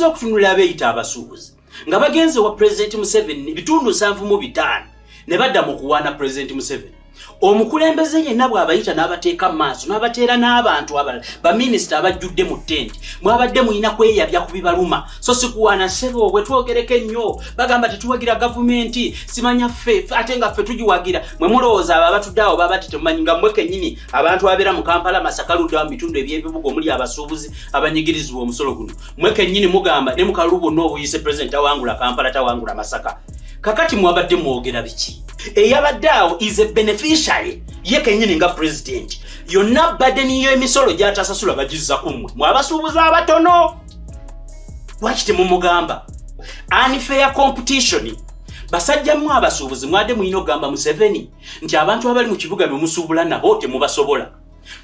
Tuzze okutunulira abeeyita abasuubuzi nga bagenze wa Pulezidenti Museveni ebitundu 75 ne badda mu kuwaana Pulezidenti Museveni. Omukulembeze yenna bw'abayita n'abateeka mu maaso n'abateera n'abantu abalala, baminisita abajjudde mu ttenti, mwabadde mulina kweyabya ku bibaluma, so si kuwaana ssebo bwe twogereko ennyo bagamba tetuwagira gavumenti, simanya ffe ate nga ffe tugiwagira. Mwe mulowooza abo abatudde awo baba tetemumanyi nga mmwe kennyini abantu abeera mu Kampala, Masaka, ludda mu bitundu eby'ebibuga omuli abasuubuzi abanyigirizibwa omusolo guno, mmwe kennyini mugamba ne mu kalulu bwonna obuyise pulezidenti tawangula Kampala, tawangula Masaka. Kakati mwabadde mwogera biki? Eyabadde awo is a beneficiary ye kennyini nga pulezidenti. Yonna burden y'emisolo gy'atasasula bagizza ku mmwe, mwe abasuubuzi abatono. Lwaki temumugamba unfair competition? Basajja mmwe abasuubuzi, mwadde mulina okugamba Museveni nti abantu abali mu kibuga bye musuubula nabo temubasobola,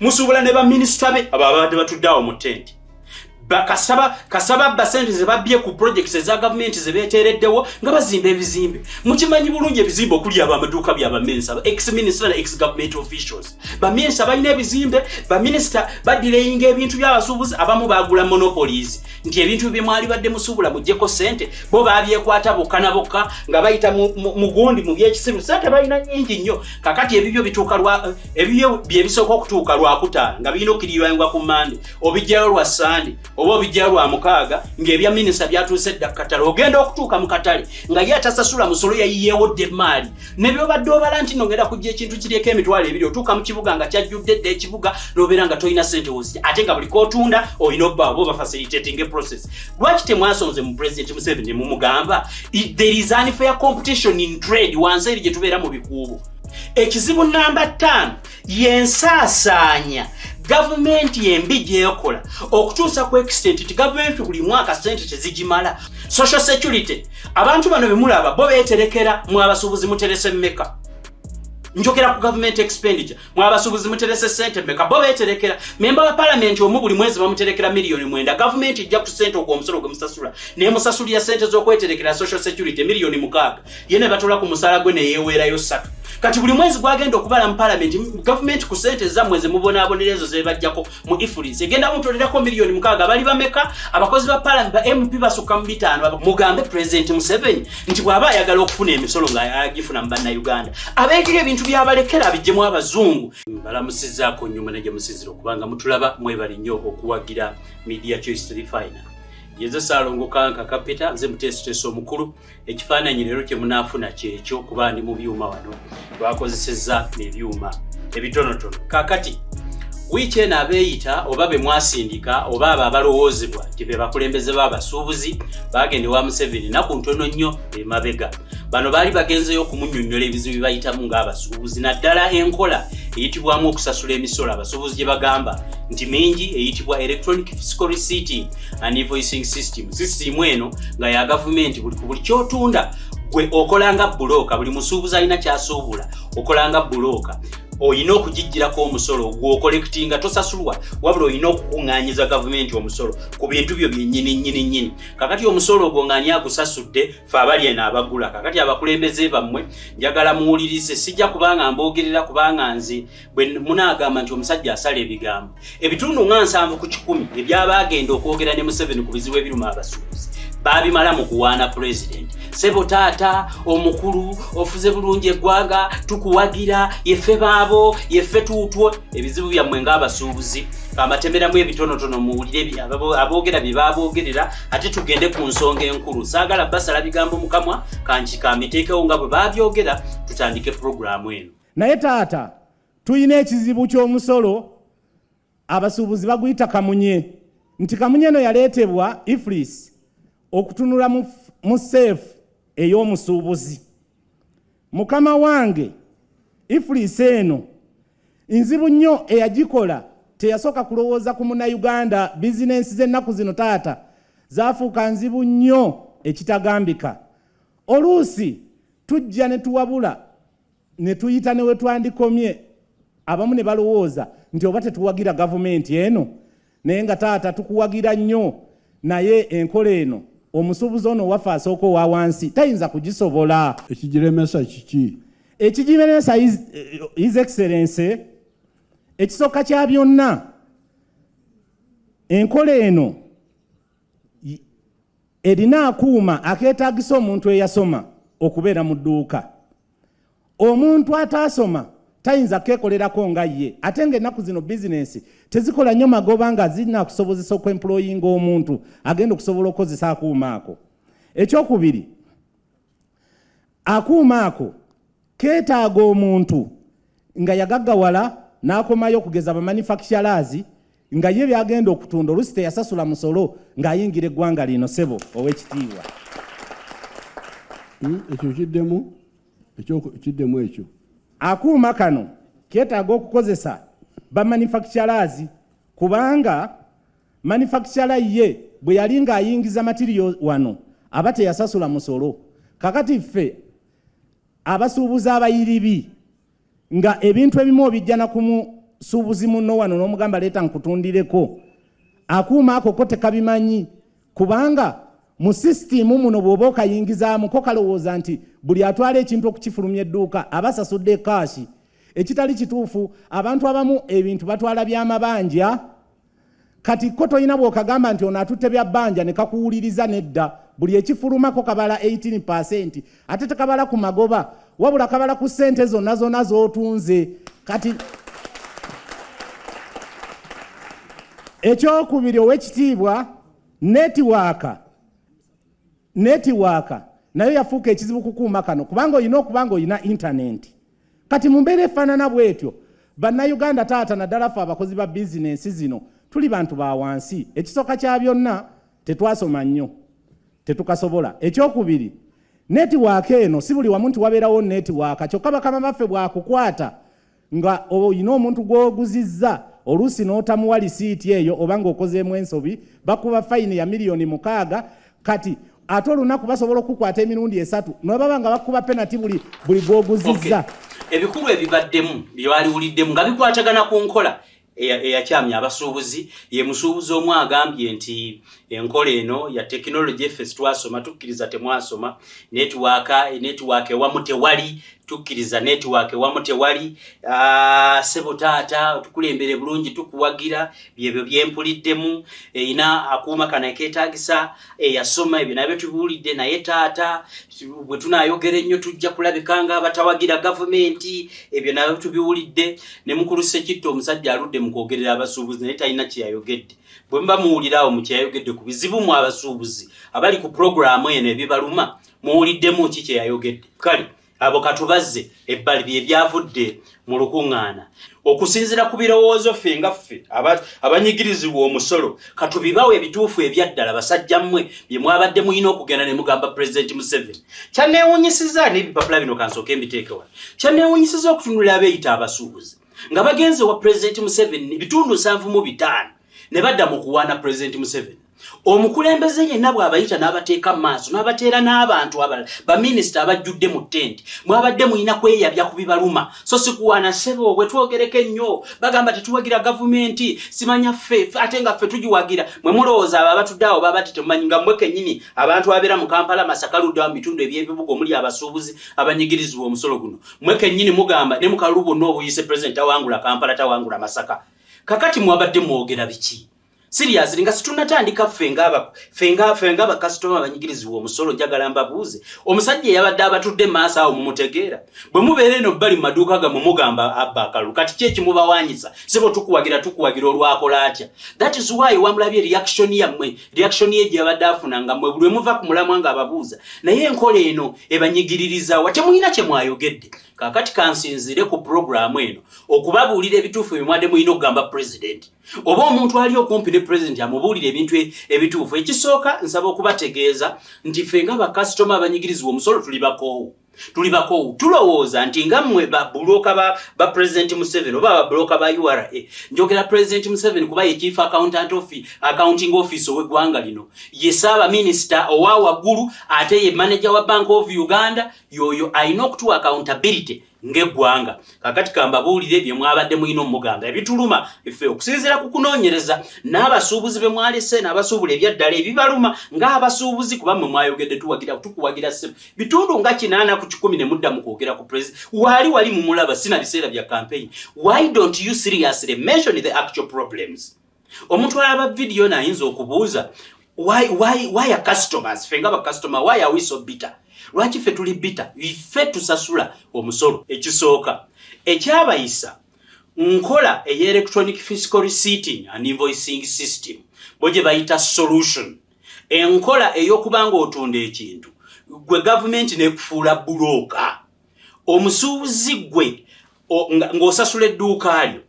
musuubula ne baminisita be abo ababadde batudde awo mu tenti. Kasaba kasaba bba sente ze babbye ku projects eza gavumenti ze beeteereddewo nga bazimba ebizimbe. Mukimanyi bulungi ebizimbe okuli abo amaduuka bya baminisita, ba ex minister na ex government officials. Baminisita balina ebizimbe, baminisita badelayinga ebintu by'abasuubuzi. Abamu bagula monopolies nti ebintu bye mwali badde musuubula muggyeko sente, bo babyekwata bokka na bokka nga bayita mu gundi mu byekisiru. Sente balina nnyingi nnyo. Kakati ebibyo bituuka lwa ebibyo bye bisooka okutuuka Lwakutaano nga birina okukiriwangwa ku Mande, obijjayo lwa Sande oba obijjayo lwa Mukaaga ng'ebya minisita byatuuse dda ku katale. Ogenda okutuuka mu katale nga ye atasasula musolo yayiyeewo dda emaali ne byobadde obala nti nongera kujja ekintu kiryeko 20,000. Otuuka mu kibuga nga kyajjudde dda ekibuga, n'obeera nga tolina sente wozija, ate nga buli kotunda olina obba oba obafacilitating process. Lwaki temwasonze mu President Museveni ne mumugamba there is unfair competition in trade wansi eri gye tubeera mu bikuubo? Ekizibu namba 5 yensaasaanya gavumenti embi gyekola okutuusa ku extent nti gavumenti buli mwaka sente tezigimala. Social security, abantu bano bemulaba bo beeterekera. Mwe abasuubuzi muterese mmeka? Njogera ku government expenditure. Mwe abasuubuzi muterese sente mmeka? Bo beeterekera. Memba wa palamenti omu buli mwezi bamuterekera miliyoni 9. Gavumenti ejja ku sente ogwo omusolo gwe musasula nemusasulira sente z'okweterekera social security miliyoni 6, ye ne batula ku musaala gwe neyeweerayo 3. Kati buli mwezi gwagenda okubala mu palamenti, gavumenti ku sente zammwe ze mubonaabonera ezo zebajjako mu EFRIS egenda mutolerako miliyoni 6. Bali bameka abakozi ba palamenti? Ba MP basukka mu 500. Mugambe Pulezidenti Museveni nti bw'aba ayagala okufuna emisolo nga agifuna mu Bannayuganda, abeekera ebintu byabalekera abijjemu abazungu. Balamusizaako nnyuma ne gye musizira okubanga mutulaba. Mwebale nnyo okuwagira Media Choice Refiner. Yeze Saalongo Kanka Kapita, nze muteesiteesi omukulu. Ekifaananyi leero kye munaafuna kyekyo kuba ndi mu byuma wano, twakozesezza ebyuma ebitonotono. Kakati wiiki eno abeeyita oba be mwasindika oba abo abalowoozebwa nti be bakulembeze b'abasuubuzi bagenda ewa Museveni ennaku ntono nnyo emabega. Bano baali bagenzeyo okumunnyonnyola ebizibu bye bayitamu ng'abasuubuzi, naddala enkola eyitibwamu okusasula emisolo abasuubuzi gye bagamba nti mingi, eyitibwa electronic fiscal receipting and invoicing system. Sisitimu eno nga ya gavumenti, buli ku buli kyotunda gwe okola nga broker, buli musuubuzi alina kyasuubula okola nga broker, olina okugijjirako omusolo gw'ocollectinga. Tosasulwa, wabula olina okukuŋŋaanyiza gavumenti omusolo ku bintu byo byennyini nnyini nnyini. Kakati omusolo ogwo ng'ani agusasudde? Fe abali eno abagula. Kakati abakulembeze bammwe njagala muwulirize, sijja kubanga mboogerera, kubanga nze bwe munaagamba nti omusajja asala ebigambo, ebitundu nga 70% ebyabaagenda okwogera ne Museveni ku bizibu ebiruma abasuubuzi baabimala mu kuwaana pulezidenti. Sebo taata omukulu, ofuze bulungi eggwanga, tukuwagira, yeffe baabo, yeffe tuutwo. Ebizibu byammwe ng'abasuubuzi kamatemeramu ebitonotono, muwulire aboogera bye baboogerera, ate tugende ku nsonga enkulu. Saagala basala bigambo mukamwa, kankikambiteekewo nga bwe babyogera, tutandike puroguramu eno. Naye taata, tulina ekizibu ky'omusolo abasuubuzi baguyita kamunye, nti kamunye eno yaleetebwa EFRIS okutunula mu safe ey'omusuubuzi. Mukama wange, EFRIS eno nzibu nnyo. Eyagikola teyasooka kulowooza ku Munnayuganda. Bizinensi z'ennaku zino, taata, zaafuuka nzibu nnyo ekitagambika. Oluusi tujja ne tuwabula ne tuyita ne we twandikomye, abamu ne balowooza nti oba tetuwagira gavumenti eno. Naye nga taata, tukuwagira nnyo, naye enkola eno omusuubuzi ono owaffe asooka owa wansi tayinza kugisobola. Ekigiremesa kiki? Ekigiremesa, His Excellence, ekisooka kya byonna, enkola eno Erina akuuma akeetaagisa omuntu eyasoma okubeera mu dduuka. Omuntu ataasoma tayinza keekolerako nga ye, ate ng'ennaku zino bizinensi tezikola nnyo magoba nga zinakusobozesa okwemployinga omuntu agenda okusobola okukozesa akuuma ako. Ekyokubiri, akuuma ako keetaaga omuntu nga yagaggawala n'akomayo, okugeza bamanufacturers, nga ye byagenda okutunda oluusi teyasasula musolo ng'ayingira eggwanga lino. Sebo ow'ekitiibwa. Ekyo kiddemu, ekyo kiddemu ekyo. Akuuma kano keetaaga okukozesa bamanufacturers, kubanga manufacturer ye bwe yali ng'ayingiza material wano aba teyasasula musolo. Kakati ffe abasuubuzi abayiribi, nga ebintu ebimu obijjana ku musuubuzi munno wano n'omugamba, "Leeta nkutundireko," akuuma ako ko tekabimanyi, kubanga mu sisitimu muno bw'oba okayingizaamu ko kalowooza nti buli atwala ekintu okukifulumya edduuka aba asasudde cash, ekitali kituufu. Abantu abamu ebintu batwala byamabanja. Kati ko tolina bw'okagamba nti ono atutte bya bbanja ne kakuwuliriza. Nedda, buli ekifulumako kabala 18, ate tekabala ku magoba, wabula kabala ku ssente zonna zonna z'otunze. Kati ekyokubiri, owekitiibwa, network nayo yafuuka ekizibu kukuuma kano, kubanga olina okuba nga olina intaneti. Kati mu mbeera efaanana bwetyo, Bannayuganda taata, naddala ffe abakozi ba bizinensi zino, tuli bantu ba wansi. Ekisooka kya byonna, tetwasoma nnyo, tetukasobola. Ekyokubiri, network eno si buli wamu nti wabeerawo network. Kyokka bakama baffe bwakukwata nga olina omuntu gw'oguzizza, oluusi n'otamuwa lisiiti eyo oba ng'okozeemu ensobi, bakuba fayini ya miliyoni 6. Kati ate olunaku basobola okukwata emirundi esatu, nobaba nga bakuba penalty buli gw'oguzizza. Ebikulu ebibaddemu byewaliwuliddemu nga bikwatagana ku nkola eyakyamya abasuubuzi, ye musuubuzi omu agambye nti enkola eno ya tekinologi, effe twasoma, tukkiriza temwasoma, network ewamu tewali, tukkiriza network ewamu tewali. Sebo taata, tukulembere bulungi, tukuwagira. Byebyo byempuliddemu. Erina akuuma kano ekeetagisa eyasoma, ebyo nabyo tubiwulidde. Naye taata, bwe tunayogera ennyo tujja kulabika nga abatawagira gavumenti, ebyo nabyo tubiwulidde. Ne mukulu Sekitto, omusajja aludde mu kwogerera abasuubuzi, naye talina kyeyayogedde. Bwe muba muwulira awo mu kyeyayogedde ku bizibu mu abasuubuzi abali ku puroguramu eno ebibaluma, muwuliddemu ki kyeyayogedde? Kale abo katubazze ebbali. Bye byavudde mu lukuŋŋaana okusinziira ku birowoozo ffe nga ffe abanyigirizibwa omusolo. Katubibawo ebituufu ebyaddala, basajja mmwe, bye mwabadde mulina okugenda ne mugamba Pulezidenti Museveni. Kyanneewuunyisiza n'ebipapula bino, kansooke mbiteeke wano. Kyanneewuunyisiza okutunulira abeeyita abasuubuzi nga bagenze wa Pulezidenti Museveni, ebitundu 75, ne badda mu kuwaana Pulezidenti Museveni. Omukulembeze yenna bw'abayita n'abateeka mu maaso n'abateera n'abantu abalala, baminisita abajjudde mu ttenti, mwabadde mulina kweyabya ku bibaluma, so si kuwaana. Ssebo, bwe twogereko ennyo bagamba tetuwagira gavumenti, simanya ffe, ate nga ffe tugiwagira. Mwe mulowooza abo abatudde awo baba tetemumanyi nga mmwe kennyini abantu abeera mu Kampala, Masaka, ludda mu bitundu eby'ebibuga omuli abasuubuzi abanyigirizibwa omusolo guno? Mmwe kennyini mugamba ne mu kalulu bwonna obuyise pulezidenti tawangula Kampala, tawangula Masaka. Kakati mwabadde mwogera biki? Seriously, nga situnatandika, ffe nga bakasitoma abanyigirizibwa omusolo, njagala mbabuuze: omusajja eyabadde abatudde maaso awo mumutegeera? Bwe mubeera eno bbali mu maduuka gammwe mugamba abba akalulu. Kati ki ekimubawanyisa? Sebo, tukuwagira, tukuwagira. Olwakola atya? That is why wamulabye reaction yammwe, reaction ye gye yabadde afuna nga mmwe buli muva ku mulamwa nga ababuuza, naye enkola eno ebanyigiririzawa? Temulina kye mwayogedde. Kaakati kansinziire ku puroguramu eno okubabuulira ebituufu bye mwadde mulina okugamba pulezidenti, oba omuntu ali okumpi ne pulezidenti amubuulira ebintu ebituufu. Ekisooka, nsaba okubategeeza nti ffe nga bakasitoma abanyigirizibwa omusolo tuli bakoowu, tuli bakoowu. Tulowooza nti nga mmwe babuloka ba Pulezidenti Museveni oba babuloka ba URA, njogera Pulezidenti Museveni kuba ye chief accountant of accounting office ow'eggwanga lino, ye saabaminisita owa waggulu, ate ye manager wa Bank of Uganda, yoyo alina okutuwa accountability ng'eggwanga. Kakati kambabuulire bye mwabadde mulina omugamba ebituluma ffe okusinziira ku kunoonyereza n'abasuubuzi be mwalese n'abasuubula ebyaddala, ebibaluma ng'abasuubuzi, kuba mmwe mwayogedde tuwagira, tukuwagira ssebo, bitundu nga 80% ne mudda mu kwogera ku president. Waali wali mumulaba sina biseera bya campaign. Why don't you seriously mention the actual problems? Omuntu alaba vidiyo naayinza okubuuza. Why are customers, ffe nga bakasitoma, why are we so bitter? Lwaki ffe tuli bitter? Ffe tusasula omusolo. Ekisooka ekyabayisa nkola eya electronic fiscal receipting and invoicing system, bo gye bayita solution, enkola ey'okuba nga otunda ekintu gwe gavumenti nekufuula broker. Omusuubuzi gwe ng'osasula edduuka lyo,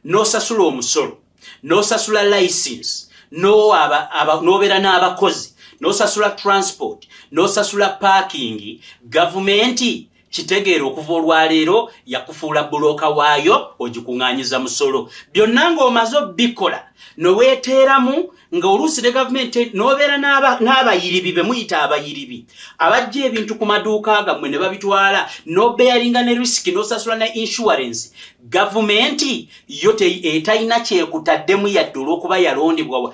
n'osasula omusolo, n'osasula license, n'obeera n'abakozi, n'osasula transport, n'osasula parking, gavumenti kitegeera okuva olwaleero yakufuula broker waayo, ogikuŋŋaanyiza musolo. Byonna ng'omaze obikola noweeteeramu nga oluusi ne gavumenti n'obeera n'abayiribi be muyita abayiribi abajja ebintu ku maduuka gammwe ne babitwala, n'obearinga ne risk, n'osasula ne insurance. Gavumenti yo etalina kyekutaddemu yadde, olw'okuba yalondebwa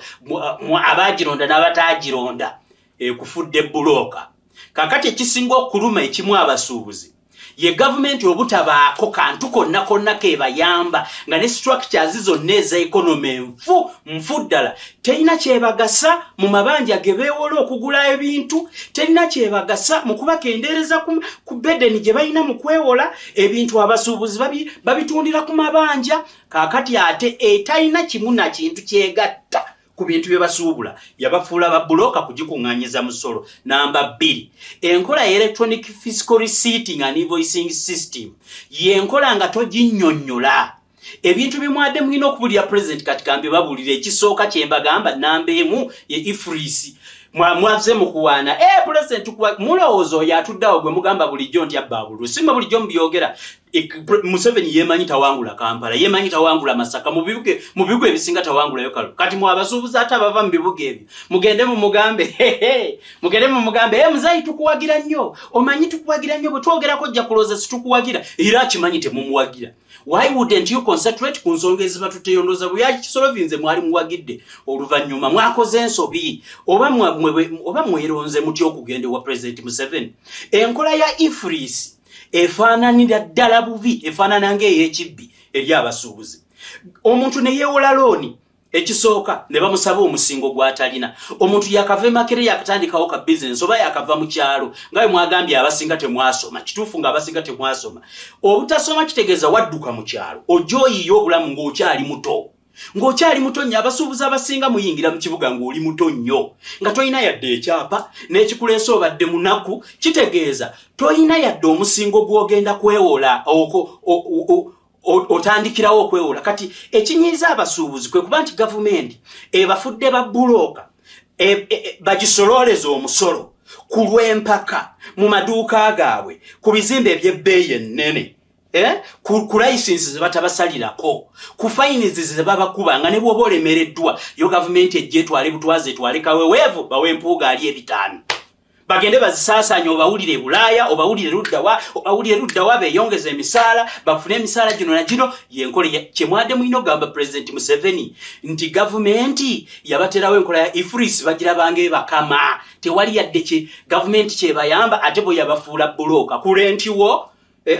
abaagironda n'abataagironda, ekufudde broker. Kakati ekisinga okuluma ekimu abasuubuzi ye gavumenti obutabaako kantu konna konna kebayamba, nga ne structures zonna eza economy enfu nfu ddala, terina kyebagasa mu mabanja ge beewola okugula ebintu, terina kyebagasa mu kubakendeereza ku burden gye balina mu kwewola ebintu. Abasuubuzi babitundira ku mabanja. Kaakati ate etalina kimu na kintu kyegatta ku bintu bye basuubula, yabafuula ba broker kugikuŋŋaanyiza musolo. Namba 2, enkola ya electronic fiscal receipting and invoicing system yenkola nga toginnyonnyola. Ebintu bimwadde mulina okubulira President, kati kambe babuulira. Ekisooka kye mbagamba, namba 1 ye EFRIS. Mwaze mu kuwaana President, mulowooza oyo atuddeawo gwe mugamba bulijjo nti abba bululu, simwe bulijjo mubyogera. Museveni yemanyi tawangula Kampala, yemanyi tawangula Masaka, mu bibuga ebisinga tawangulayo kalo. Kati mwe abasuubuzi ate abava mu bibuga ebyo mugende mumugambe, mugende mumugambe, e muzayi, tukuwagira nnyo, omanyi tukuwagira nnyo, bwe twogerako ojja kulowooza situkuwagira, era akimanyi temumuwagira. Why wouldn't you concentrate ku nsonga ezibatuteyondoza? Bwe yakisolovinze mwali muwagidde, oluvannyuma mwakoze ensobi oba mweronze mutya okugenda ewa President Museveni? Enkola ya EFRIS efaananira ddala bubi, efaanana ng'ey'ekibbi eri abasuubuzi. Omuntu ne yeewola loan, ekisooka ne bamusaba omusingo gw'atalina. Omuntu yakava emakere, yakatandikawo ka bizinesi, oba yakava mu kyalo, nga bwe mwagambye abasinga temwasoma. Kituufu nga abasinga temwasoma. Obutasoma kitegeeza wadduka mu kyalo, ojja oyiye obulamu ng'okyali muto, ng'okyali muto nnyo. Abasuubuzi abasinga muyingira mu kibuga ng'oli muto nnyo, nga tolina yadde ekyapa n'ekikuleesa, obadde munaku. Kitegeeza tolina yadde omusingo gw'ogenda kwewola, otandikirawo okwewola. Kati ekinyiiza abasuubuzi kwe kuba nti gavumenti ebafudde ba broker, bagisolooleza omusolo ku lw'empaka mu maduuka gaabwe, ku bizimbe eby'ebbeeyi ennene, ku license ze batabasalirako, ku fines ze babakuba, nga ne bw'oba olemereddwa yo gavumenti ejja etwale butwaze, etwale kaweweevu, bawe Mpuuga ali 500, bagende bazisaasaanye, obawulire Bulaaya, obawulire luddawa, obawulire luddawa, beeyongeza emisaala, bafune emisaala gino na gino. Yenkola kyemwadde mulina okugamba Pulezidenti Museveni nti gavumenti yabaterawo enkola ya EFRIS, bagirabanga ebakama, tewali yadde kye gavumenti kyebayamba. Ate bwe yabafuula broker ku rent wo,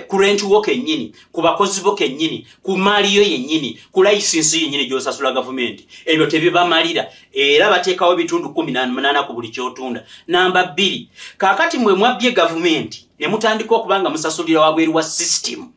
ku rent wo kennyini, ku bakozi bo kennyini, ku maali yo yennyini, ku license yennyini gy'osasula gavumenti, ebyo tebibamalira, era bateekawo ebitundu 18 ku buli kyotunda. Namba 2, kaakati mwe mwabbye gavumenti ne mutandika okuba nga musasulira wabweru wa system,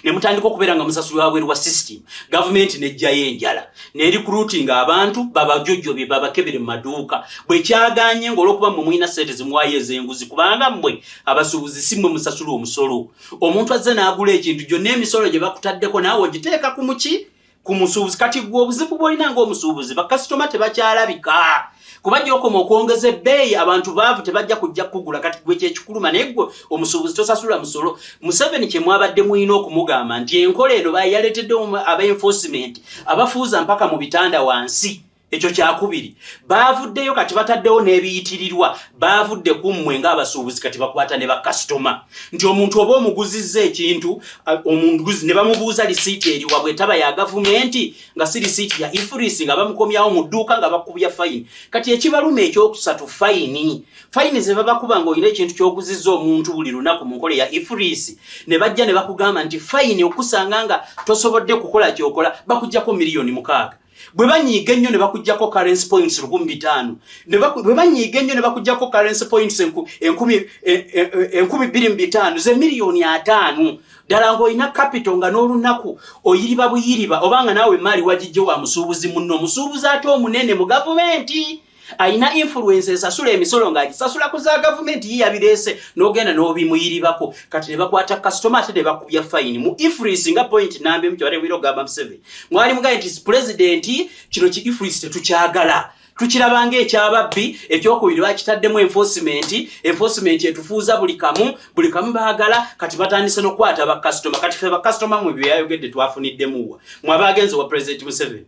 ne mutandika okubeera nga musasulira wabweru wa system, gavumenti nejjayo enjala nerecruitinga abantu babajojjobye, babakebere mu maduuka. Bwe kyaganye, ng'olwokuba mmwe mulina sente zimuwaayo ez'enguzi, kubanga mmwe abasuubuzi si mmwe musasula omusolo. Omuntu azze n'agula ekintu, gyonna emisolo gye bakutaddeko naawe ogiteeka ku muki, ku musuubuzi. Kati gwe obuzibu bw'olina ng'omusuubuzi, bakasitoma tebakyalabika, kuba gyokoma okwongeza ebbeeyi abantu baavu tebajja kujja kugula. Kati gwe kyekikuluma, naye gwe omusuubuzi tosasula musolo. Museveni kyemwabadde mulina okumugamba nti enkola eno yaleeteddewo aba enforcement abafuuza mpaka mu bitanda wansi. Ekyo kyakubiri. Baavuddeyo kati bataddewo n'ebiyitirirwa, baavudde ku mmwe ng'abasuubuzi, kati bakwata ne bakasitoma, nti omuntu oba omuguzizza ekintu, omuguzi ne bamubuuza lisiiti eriwa, bwetaba ya gavumenti, nga si lisiiti ya EFRIS, nga bamukomyawo mu dduuka nga bakubya fine. Kati ekibaluma ekyokusatu, fine ze babakuba ng'olina ekintu ky'oguzizza omuntu buli lunaku mu nkola ya EFRIS, ne bajja ne bakugamba nti fine okusanga nga tosobodde kukola kyokola, bakugjako 6 million. Bwe banyiiga ennyo ne bakuggyako currency points 1500, bwe banyiiga ennyo ne bakuggyako currency points 2500, ze 50,000,000. Ddala ng'olina capital nga n'olunaku oyiriba buyiriba, obanga naawe emaali wagijje wa musuubuzi munno, omusuubuzi ate omunene mu gavumenti ayina influence, esasula emisolo ng'agisasula ku za gavumenti, yiyabireese n'ogenda n'obimuyiribako. Kati ne bakwata kasitoma ate ne bakubya fine mu EFRIS nga point namba emu. Kyebatebwira okugamba Museveni, mwali mugaye nti pulezidenti kino ki EFRIS tetukyagala, tukiraba ng'ekyababbi. Ekyokubiri, bakitaddemu enforcement. Enforcement etufuuza buli kamu, buli kamu baagala. Kati batandise n'okukwata bakasitoma. Kati ffe bakasitoma, mwe byeyayogedde twafuniddemu wa? Mwe abagenzi wa Pulezidenti Museveni,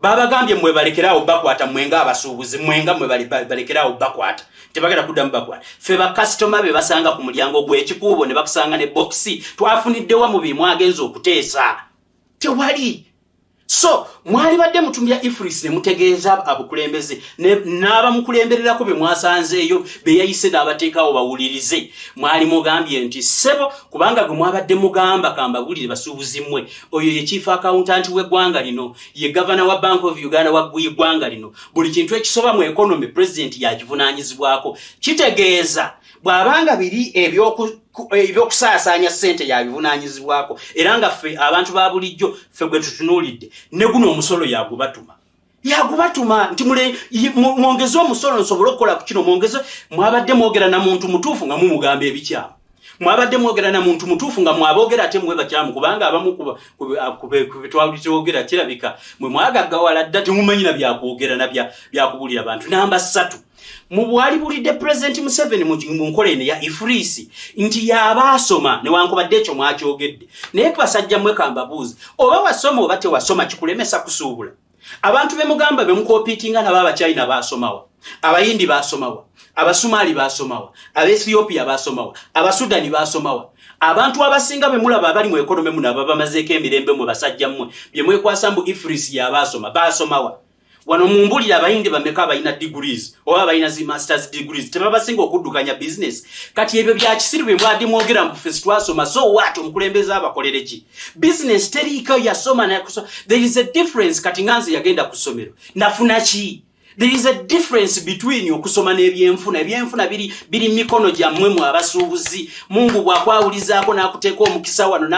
babagambye mwe balekerawo bakwata, mwenga abasuubuzi, mwenga mwe balekerawo bakwata, tebagenda kuddamu bakwata. Ffe bakasitoma be basanga ku mulyango gw'ekikuubo ne bakusanga ne bokisi, twafuniddewa mu bye mwagenza okuteesa? Tewali. So mwali badde mutumya EFRIS ne mutegeeza abukulembeze n'abamukulembererako be mwasanzeeyo, be yayise n'abateekawo bawulirize. Mwali mugambye nti ssebo, kubanga gwe mwabadde mugamba, kambabulire basuubuzi mmwe, oyo ye chief accountant w'eggwanga lino, ye gavana wa Bank of Uganda wa ggwanga lino. Buli kintu ekisoba mu economy, president yakivunaanyizibwako. Kitegeeza bw'abanga biri ebyokusaasaanya ssente yabivunaanyizibwako, era nga ffe abantu ba bulijjo ffe gwe tutunuulidde. Ne guno omusolo yagubatuma, yagubatuma nti mwongeze omusolo nsobole okukola ku kino, mwongeze. Mwabadde mwogera na muntu mutuufu nga mumugamba ebikyamu. Mwabadde mwogera na muntu mutuufu nga mwaboogera ate mwe bakyamu, kubanga abamu ku betwogera kirabika mwe mwagaggawala dda, temumanyi na byakwogera na byakubulira bantu. Namba 3, mu bwali bulidde Pulezidenti Museveni mu nkola eno ya EFRIS nti yaba asoma, newankubadde ekyo mwakyogedde. Naye basajja mmwe, kambabuuzi, oba wasoma oba tewasoma, kikulemesa kusuubula? Abantu bemugamba bemucompetinga nabo, Abachina basomawa? Abayindi basomawa? Abasumaali basomawa? Abaethiopia basomawa? Abasudani basomawa? Abantu abasinga bemulaba abali mu economy muno, aba bamazeeko emirembe, mwe basajja mmwe byemwekwasa mbu EFRIS yabaasoma, basomawa? Wano mumbulire, Abayindi bameka abalina degrees oba abalina zi masters degrees? Tebabasinga okuddukanya business? Kati ebyo bya kisiru bye mwadi mwogera mbu ffe twasoma. So what? Omukulembeze abakolere ki? Business teriiko yasoma nakusoma. There is a difference. Kati nga nze yagenda ku ssomero, nafuna ki? There is a difference between okusoma n'ebyenfuna. Ebyenfuna biri mikono gyammwe mu abasuubuzi. Mungu bw'akwawulizaako n'akuteeka omukisa wano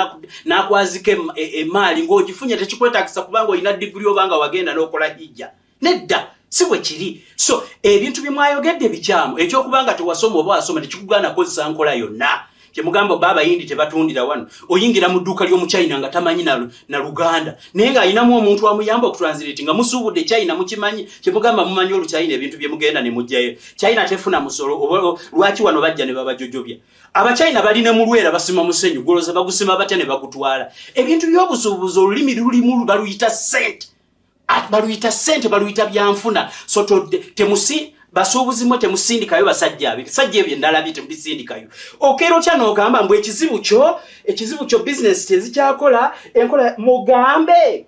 n'akwazika emaali ng'ogifunye, tekikwetaagisa kubanga olina diguri obanga wagenda n'okola hijja. Nedda, si bwe kiri. So ebintu bye mwayogedde bikyamu. Ekyokubanga tewasoma oba wasoma tekikugaana kukozesa nkola yonna. Kyemugamba ba Abayindi tebatundira wano, oyingira mu dduuka ly'Omuchina nga tamanyi na Luganda, naye ng'ayinamu omuntu amuyamba okutranslate nga musuubudde China. Mukimanyi kyemugamba mumanyi Oluchina, ebintu bye mugenda ne mugjayo China tefuna musolo. Oba lwaki wano bajja ne babajojobya? Abachina balina mu Lwera basima musenyu, goloza bagusima batya ne bagutwala? Ebintu by'obusuubuzi olulimi lulimu baluyita sente, baluyita sente, baluyita byanfuna. So temusi basuubuzi mwe temusindikayo basajja abe sajja ebyo endalabye, temubisindikayo. Okeera otya n'ogamba mbu ekizibu kyo bizinesi tezikyakola enkola? Mugambe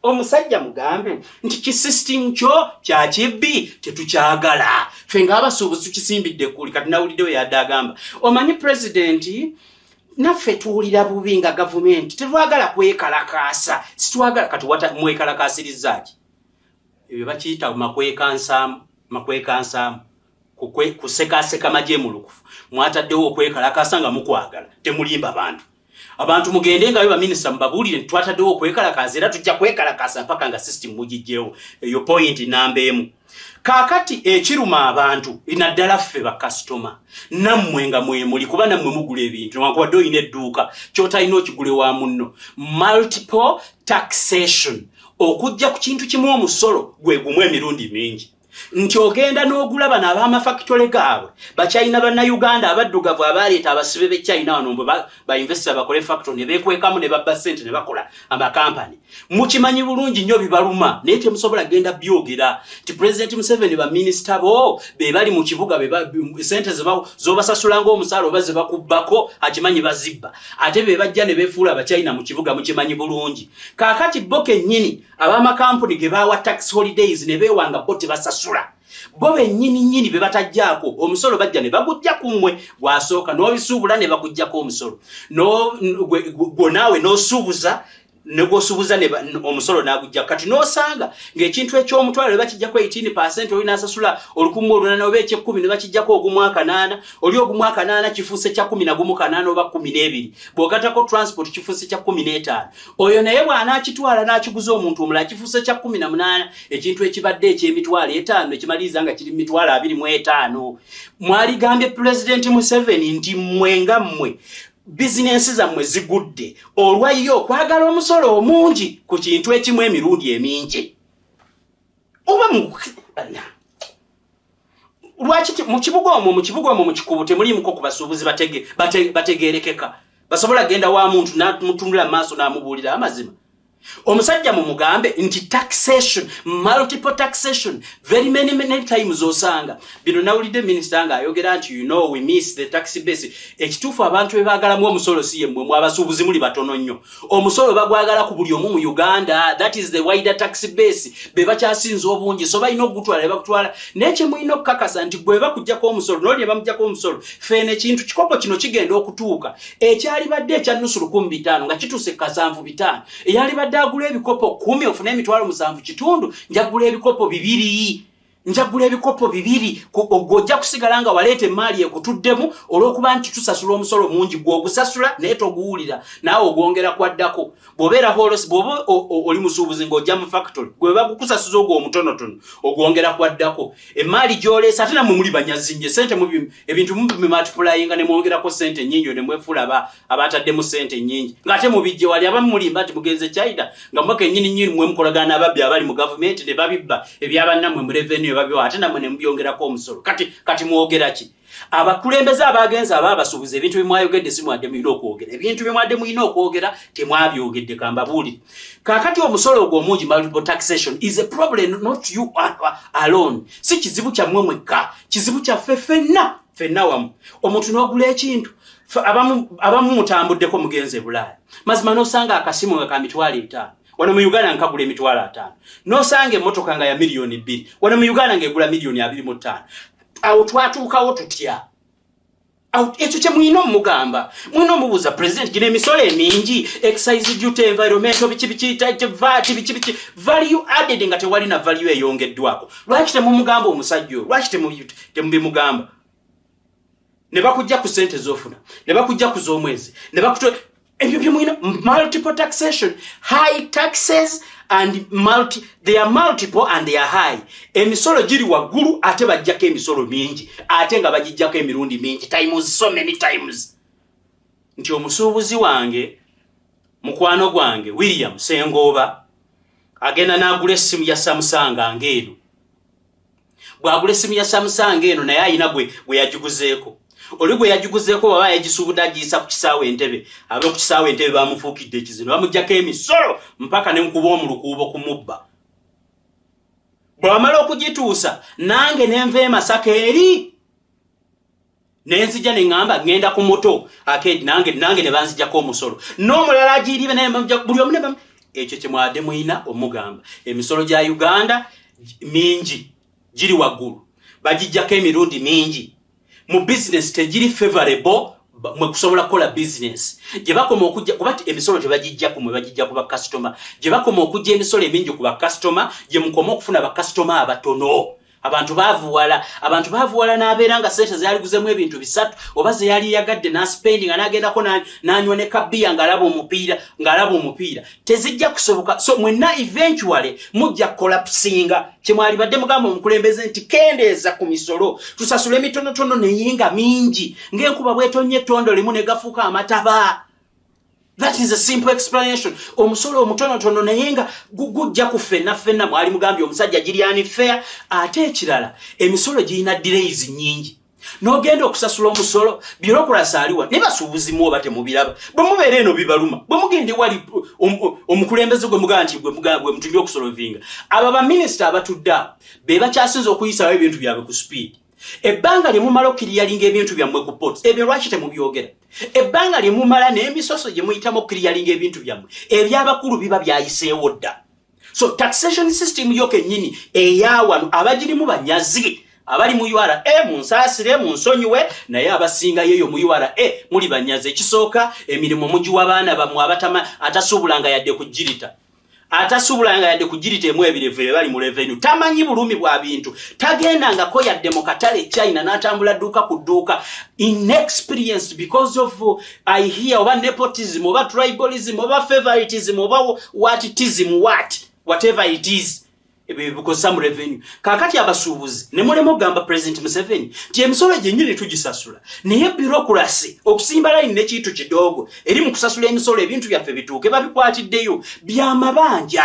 omusajja, mugambe nti kisystem kyo kyakibbi, tetukyagala. Ffe ng'abasuubuzi tukisimbidde ekkuli. Kati nawuliddeyo yadde agamba, omanyi pulezidenti, naffe tuwulira bubi nga gavumenti, tetwagala kwekalakaasa, sitwagala. Kati mwekalakaasiriza ki? Ebyo bakiyita makwekansaamu, makwekansaamu, kusekaseka magye mulukufu. Mwataddewo okwekalakaasa nga mukwagala, temulimba bantu. Abantu mugende ngayo baminisita mubabuulire nti twataddewo okwekalakaasa era tujja kwekalakaasa mpaka nga system mugijjewo. Eyo point namba 1. Kaakati ekiruma abantu, naddala ffe bakasitoma, nammwe nga mwemuli, kuba nammwe mugula ebintu newankubadde olina edduuka, kyotalina okigule wa munno, multiple taxation, okujja ku kintu kimu omusolo gwe gumu emirundi mingi, nti ogenda n'ogula bano ab'amafakitole gaabwe bakyalina Bannayuganda abaddugavu abaleeta abasibe b'e China wano mbwe bainvesita bakole factory, ne beekwekamu ne babba ssente ne bakola amakampani. Mukimanyi bulungi nnyo bibaluma, naye temusobola genda byogera nti Pulezidenti Museveni, baminisita bo be bali mu kibuga, sente z'obasasula ng'omusaala oba ze bakubbako akimanyi bazibba, ate be bajja ne beefuula Abachina mu kibuga. Mukimanyi bulungi. Kaakati bo kennyini ab'amakampuni ge baawa tax holidays ne beewanga bo tebasasula, bo bennyini nnyini be batajjaako omusolo, bajja ne bagujja ku mmwe gwasooka n'obisuubula ne bakuggyako omusolo. Gwe naawe n'osuubuza. Negwosuubuza omusolo n'agujja. Kati n'osanga ng'ekintu eky'omutwalo ne bakijjako 18%, oli n'asasula 1800, oba eky'ekkumi ne bakijjako 1.8, oli 1.8 kifuuse kya 11.8 oba 12. Bw'ogattako transport kifuuse kya 15. Oyo naye bw'anaakitwala n'akiguza omuntu omulala kifuuse kya 18. Ekintu ekibadde eky'emitwalo 50 ekimaliriza nga kiri 25,000. Mwaligambye Pulezidenti Museveni nti mmwe nga mmwe bizinensi zammwe zigudde olwayo okwagala omusolo omungi ku kintu ekimu emirundi emingi. Oba lwaki mu kibuga omwo mu kikubo temuliimuko ku basuubuzi bategeerekeka basobola genda wa muntu n'amutunula mu maaso n'amubuulira amazima? Omusajja mumugambe nti taxation, multiple taxation, very many, many times. Osanga bino nawulidde minisita ng'ayogera nti we miss the tax base. Ekituufu, abantu be baagalamu omusolo si yemmwe mwe abasuubuzi, muli batono nnyo. Omusolo bagwagala ku buli omu mu Uganda, that is the wider tax base, be bakyasinza obungi, so balina okugutwala ne bakutwala. Naye kye mulina okukakasa nti gwe bakugjako omusolo noli ne bamugjako omusolo, feene ekintu kikopo kino kigenda okutuuka ekyalibadde ekya nusu 1500 nga kituuse 75. Eyalibadde agula ebikopo 10 ofune 7,500, njagula ebikopo 2, njagula ebikopo 2. Ogwo ojja kusigala nga waleeta emaali ekutuddemu olw'okuba nti tusasula omusolo mungi. Gw'ogusasula naye toguwulira, naawe ogwongera kwaddako. Bw'obeera wholesale, bw'oba oli musuubuzi ng'ojja mu factory, gwe bagukusasuza ogwo omutonotono ogwongera kwaddako emaali gy'oleesa. Ate nammwe muli banyazi nnyo, sente ebintu mubimultiplyinga ne mwongerako sente nnyingi ne mwefuula abataddemu sente nnyingi ng'ate mubijje wali. Abamu mulimba nti mugenze China nga mwe kennyini nnyini mwe mukolagana n'ababbi abali mu gavumenti ne babibba ebyabannammwe mu revenue babiwa, ate nammwe ne mubyongerako omusolo. Kati mwogera ki? Abakulembeze abagenzi aba abasuubuzi, ebintu bye mwayogedde si mwadde mulina okwogera. Ebintu bye mwadde mulina okwogera temwabyogedde. Kambabuulire kaakati, omusolo ogwo omungi, multiple taxation, is a problem not you alone. Si kizibu kyammwe mwekka, kizibu kyaffe ffenna, ffenna wamu. Omuntu n'ogula ekintu, abamu mutambuddeko mugenze e Bulaaya, mazima n'osanga akasimu nga ka 50,000, wano mu Uganda nkagula 50,000. N'osanga emmotoka nga ya 2 miliyoni, wano mu Uganda ng'egula 25 miliyoni. Awo twatuukawo tutya? Awo ekyo kye mulina omugamba, mulina omubuuza President, gino emisolo emingi, excise duty, environmental, biki biki, VAT, biki biki, value added, nga tewali na value eyongeddwako, lwaki temumugamba omusajja oyo? Lwaki temubimugamba? Ne bakujja ku sente z'ofuna, ne bakujja ku z'omwezi, ne bakuto ebyo bye mulina. Multiple taxation, high taxes and multi, they are multiple and they are high. Emisolo giri waggulu, ate bajjako emisolo mingi, ate nga bagijjako emirundi mingi, times, so many times, nti omusuubuzi wange, mukwano gwange William Sengooba, agenda n'agula essimu ya Samsung ng'eno. Bw'agula essimu ya Samsung eno, naye ayina gwe yagiguzeeko. Oli gwe yagiguzeeko bw'aba yagisuubudde agiyisa ku kisaawe Entebe, abe ku kisaawe Entebe bamufuukidde ekizino, bamugjako emisolo mpaka ne nkuba omulukuubo kumubba. Bw'amala okugituusa, nange ne nva e Masaka eri nenzija ne ŋŋamba ŋŋenda ku muto arcade, nange ne banzijjako omusolo, n'omulala agiribe naye buli omu ne ekyo kye mwadde mulina omugamba. Emisolo gya Uganda mingi, giri waggulu, bagijjako emirundi mingi. Mu bizinesi tegiri favorable mwe kusobola kukola bizinesi. Gye bakoma okujja kuba emisolo tebagijja ku mwe, bagijja ku bakasitoma. Gye bakoma okujja emisolo emingi ku bakasitoma, gye mukoma okufuna bakasitoma abatono. Abantu baavuwala, abantu baavuwala, n'abeera nga sente zeyaliguzemu ebintu bisatu oba zeyali yagadde n'aspendinga n'agendako n'anywa ne kabiya ng'alaba omupiira, tezijja kusoboka. So mwenna eventually mujja collapsinga. Kyemwalibadde mugamba omukulembeze nti kendeeza ku misolo, tusasule emitonotono naye nga mingi, ng'enkuba bw'etonnya ettondo limu ne gafuuka amataba. That is a simple explanation. Omusolo omutonotono naye nga gujja ku ffenna ffenna. Mwali mugambye omusajja giri unfair. Ate ekirala, emisolo girina delays nnyingi. N'ogenda okusasula omusolo, bureaucracy aliwa naye basuubuzimu oba temubiraba? Bwe mubeera eno bibaluma, bwe mugenda ewali omukulembeze gwe mugamba nti gwe mutulina okusolvinga, abo baminisita abatudde awo be bakyasinza okuyisawo ebintu byabwe ku speed. Ebbanga lye mumala okuclearinga ebintu byammwe ku ports, ebyo lwaki temubyogera? Ebbanga lye mumala n'emisoso gye muyitamu okuclearinga ebintu byammwe, ebyabakulu biba byayiseewo dda. So taxation system yo kennyini eyawano abagirimu banyazi. Abali mu URA munsaasire, munsonyiwe, naye abasingayo eyo mu URA muli banyazi. Ekisooka, emirimu mugiwa baana bammwe abatama, atasuubulanga yadde kugirita, atasuubulanga yadde kugirita emu ebirevu bali mu revenue, tamanyi bulumi bwa bintu, tagendangako yadde mu katale China n'atambula dduuka ku dduuka, inexperienced because of I hear oba nepotism oba tribalism oba favoritism oba whatism, whatever it is, ebyo bikozesa mu revenue. Kaakati abasuubuzi ne mulema okugamba President Museveni nti emisolo gyennyini tugisasula, naye bureaucracy, okusimba layini n'ekintu kidoogo eri mu kusasula emisolo, ebintu byaffe bituuke babikwatiddeyo, byamabanja,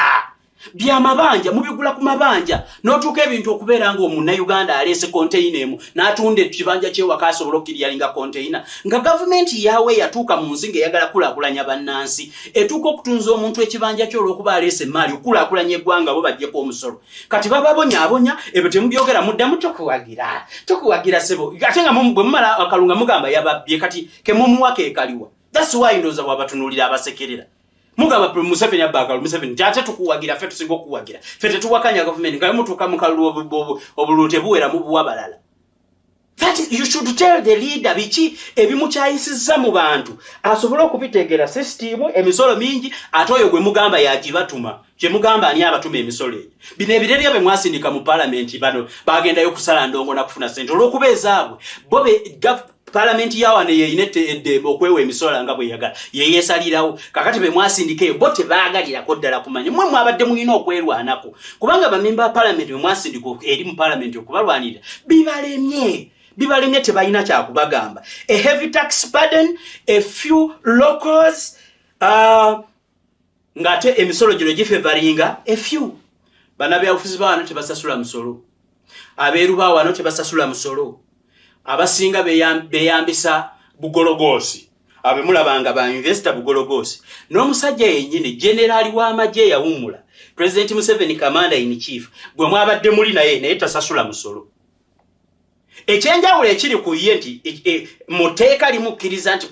byamabanja, mubigula ku mabanja, n'otuuka ebintu okubeera nga omunnayuganda aleese konteyina emu n'atunda ekibanja kyewaka asobole okukiryalinga konteyina, nga gavumenti yaawe yatuuka mu nsi ng'eyagala kulaakulanya bannansi, etuuka okutunza omuntu ekibanja kye olw'okuba aleese emaali okulaakulanya eggwanga, bo baggyeko omusolo. Kati bababonyaabonya. Ebyo temubyogera, muddamu tokuwagira, tokuwagira sebo, ate nga bwe mumala akalunga mugamba yababbye. Kati kemumuwa kekaliwa? That's why ndowooza bwabatunuulira abasekerera, mugamba Museveni abba akalulu, Museveni nti ate tukuwagira, ffe tusinga okuwagira, ffe tetuwakanya gavumenti, nga mutuuka mu kalulu obululu tebuwera, mubuwa balala. That you should tell the leader biki ebimukyayisizza mu bantu asobole okubitegeera. Sisitimu emisolo mingi, ate oyo gwe mugamba yagibatuma. Kyemugamba ani abatuma emisolo egyo? Bino ebirerya bye mwasindika mu palamenti, bano bagendayo okusala ndongo nakufuna sente olw'okuba ezaabwe bo palamenti ya wano yeyina eddembe okwewa emisolo nga bweyagala, yeyesalirawo. Kakati be mwasindika eyo bo tebaagalirako ddala kumanya. Mwe mwabadde mulina okwerwanako, kubanga bamemba ba palamenti be mwasindika eri mu palamenti okubalwanirira bibalemye, bibalemye, tebalina kyakubagamba. A heavy tax burden, a few locals, ng'ate emisolo gino gifavoringa a few. Bannabyabufuzi ba wano tebasasula musolo, abeeru ba wano tebasasula musolo, abasinga beeyambisa bugologoosi, abemulabanga ba investor bugologoosi. N'omusajja yennyini generaali w'amagye yawummula, President Museveni, commander in chief gwe mwabadde muli naye, naye tasasula musolo. Ekyenjawulo ekiri ku ye nti mu tteeka limukkiriza nti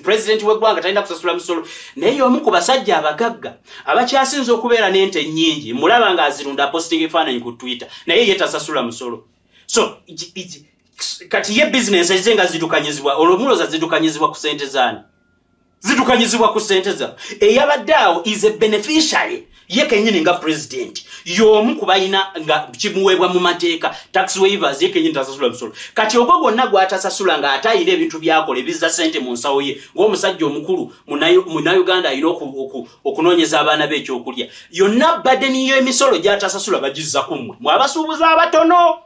president w'eggwanga talina kusasula musolo, naye omu ku basajja abagagga abakyasinza okubeera n'ente ennyingi, mulaba ng'azirunda, apostinga ebifaananyi ku Twitter, naye ye tasasula musolo. So kati ye bizinensi ezize nga zidukanyizibwa, olwo muloza zidukanyizibwa ku sente zaani? Zidukanyizibwa ku sente za eyabadde awo is a beneficiary. Ye kenyini nga president y'omu ku balina nga kimuweebwa mu mateeka tax waivers, ye kenyini tasasula musolo. Kati ogwo gwonna gw'atasasula, ng'ate ayina ebintu byakola ebizza sente mu nsawo ye ng'omusajja omukulu munnayuganda alina okunoonyeza abaana be ekyokulya, yonna burden y'emisolo gy'atasasula bagizza ku mmwe, mwe abasuubuzi abatono.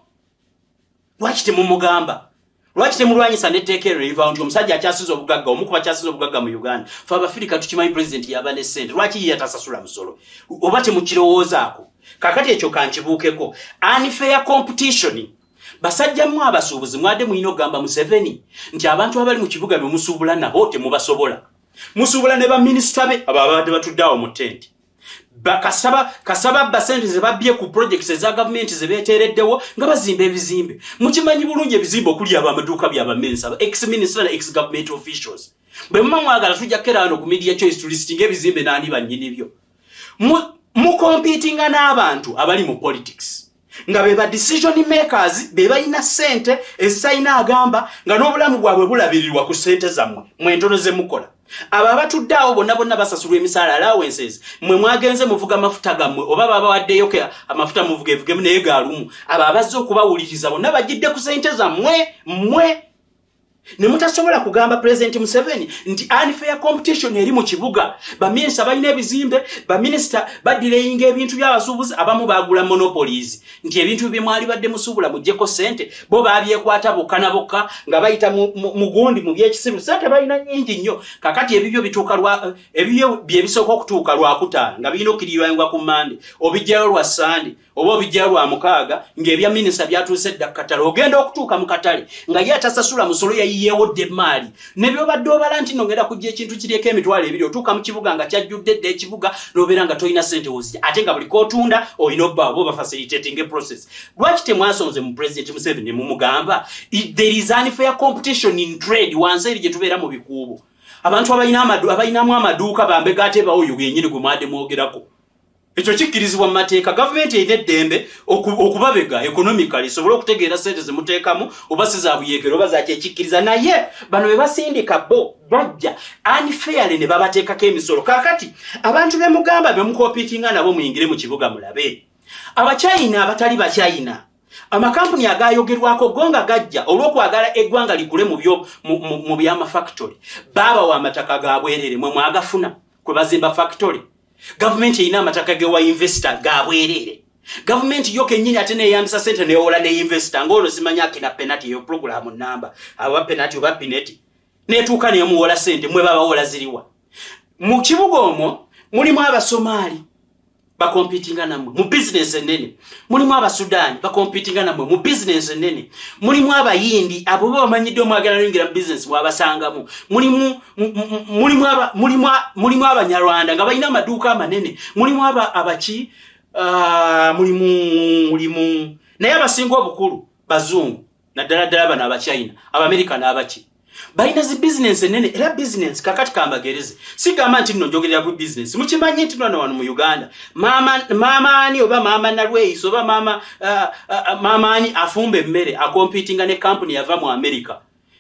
Lwaki temumugamba? Lwaki temulwanyisa netteeka eryo erivaawo nti omusajja akyasiza obugagga, omu ku bakyasiza obugagga mu Uganda, fe Abafirika tukimanyi, pulezidenti yaba ne ssente, lwaki ye yatasasula musolo? Oba temukirowoozaako? Kakati ekyo kankibuukeko. Unfair competition. Basajja mmwe abasuubuzi, mwadde mulina okugamba Museveni nti abantu abali mu kibuga bye musuubula nabo temubasobola, musuubula ne baminisita be abo ababadde batudde awo mu tenti. Kasaba kasaba bba sente ze babbye ku projects eza gavumenti ze beeteereddewo nga bazimba ebizimbe. Mukimanyi bulungi ebizimbe okuli abo amaduuka byabamensa, aba ex minister na ex government officials. Bwe muba mwagala, tujja kukera wano ku Media Choice tulistinga ebizimbe n'ani bannyini byo. Mucompetinga n'abantu abali mu politics nga be ba decision makers, be balina ssente ezitalina agamba, nga n'obulamu bwabwe bulabirirwa ku ssente zammwe mwentono ze mukola. Abo abatudde awo bonna bonna basasulwa emisaala, allowances. Mmwe mwagenze muvuga amafuta gammwe, oba babawaddeyo amafuta muvuga evugemu, naye galumu. Abo abazze okubawuliriza bonna bagidde ku ssente zammwe mmwe, ne mutasobola kugamba President Museveni nti unfair competition eri mu kibuga, baminisita balina ebizimbe, baminisita badelayinga ebintu by'abasuubuzi, abamu bagula monopolies, nti ebintu bye mwali badde musuubula muggyeko ssente, bo babyekwata bokka na bokka nga bayita mu gundi mu byekisiru. Ssente balina nnyingi nnyo. Kakati ebibyo bituuka lwa ebibyo bye bisooka okutuuka Lwakutaano, nga birina okkirirwangwa ku Mande, obijjayo lwa Sande oba obijjayo lwa mukaaga, ng'ebya minisita byatuuse dda ku katale. Ogenda okutuuka mu katale nga ye atasasula musolo yayiyeewo dda emaali, ne byobadde obala nti no ngenda kujja ekintu kiryeko 20,000, otuuka mu kibuga nga kyajjudde dda ekibuga, n'obeera nga tolina ssente wozija, ate nga buli k'otunda olina obba oba obafacilitating process. Lwaki temwasonze mu President Museveni ne mumugamba there is unfair competition in trade wansi eri gye tubeera mu bikuubo? Abantu abalinamu amaduuka bambega, ate baoyo yennyini gwe mwadde mwogerako. Ekyo kikkirizibwa mu mateeka. Gavumenti erina eddembe okubabega economically, esobole okutegeera sente zemuteekamu oba si za buyeekero oba zakyekikkiriza. Naye bano be basindika bo bajja unfairly ne babateekako emisolo. Kaakati abantu bemugamba bemucompetinga nabo, muyingire mu kibuga mulabe Abachina abatali Bachina. Amakampuni agayogerwako go nga gajja olw'okwagala eggwanga likule mu byamafactory, baabawa amataka ga bwerere. Mwe mwagafuna kwe bazimba factory. Gavumenti erina amataka gewa investor ga bwerere. Gavumenti yo kennyini ate neyambisa sente newola ne investor, ng'olwo simanya akina penati eyo puroguramu namba aba penati oba pineti, netuuka nemuwola sente. Mwe babawola ziriwa? Mu kibuga omwo mulimu Abasomaali bacompetinga nammwe mu bizinesi enene, mulimu Abasudaani bacompetinga nammwe mu bizinesi enene, mulimu Abayindi abo bo bamanyiddwe, omwagala noyingira mu bizinesi mwabasangamu, mulimu Abanyarwanda nga balina amaduuka amanene, mulimu abaki, mulimu, naye abasinga obukulu bazungu, naddala ddala bano Abachina, Abamerika n'abaki balina zi bizinesi enene. Era bizinesi kakati kambagereze, sigamba nti nno njogerera ku bizinesi. Mukimanyi nti nno wano mu Uganda maama ani oba maama Nalweyiso oba maama ani afumba emmere acompetinga ne kampuni yava mu America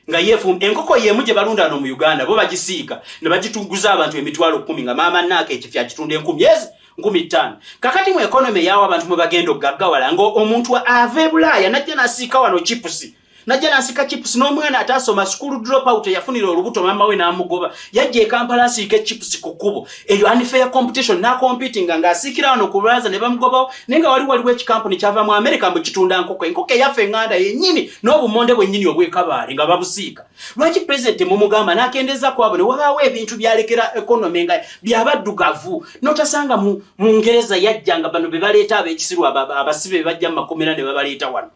nga yefumba enkoko yemu gye balunda wano mu Uganda, bo bagisiika ne bagituguza abantu 100,000, nga maama naaka ekifyo akitunda 1000 ezi 5000. Kakati mu economy yawo abantu mwe bagenda okugaggawala, nga omuntu ava e Bulaaya najja nasiika wano chipusi, najja nasika chips, n'omwana atasoma, school drop out, yafunira olubuto mama we n'amugoba, yajja e Kampala asiika chips ku kkubo. Eyo unfair competition. N'acompetinga ng'asiikira wano ku lwaza ne bamugobawo, naye nga waliwo ekikampuni kyava mu America mbu kitunda nkoko, enkoko eyaffe eŋŋanda yennyini n'obumonde bwennyini obw'ekabaale nga babusiika. Lwaki President mumugamba n'akendeeza ku abo ne wabaawo ebintu byalekera economy nga byabaddugavu n'otasanga mu Ngereza yajja nga bano be baleeta ab'ekisiru, abasibe be bajja mu makomera ne babaleeta wano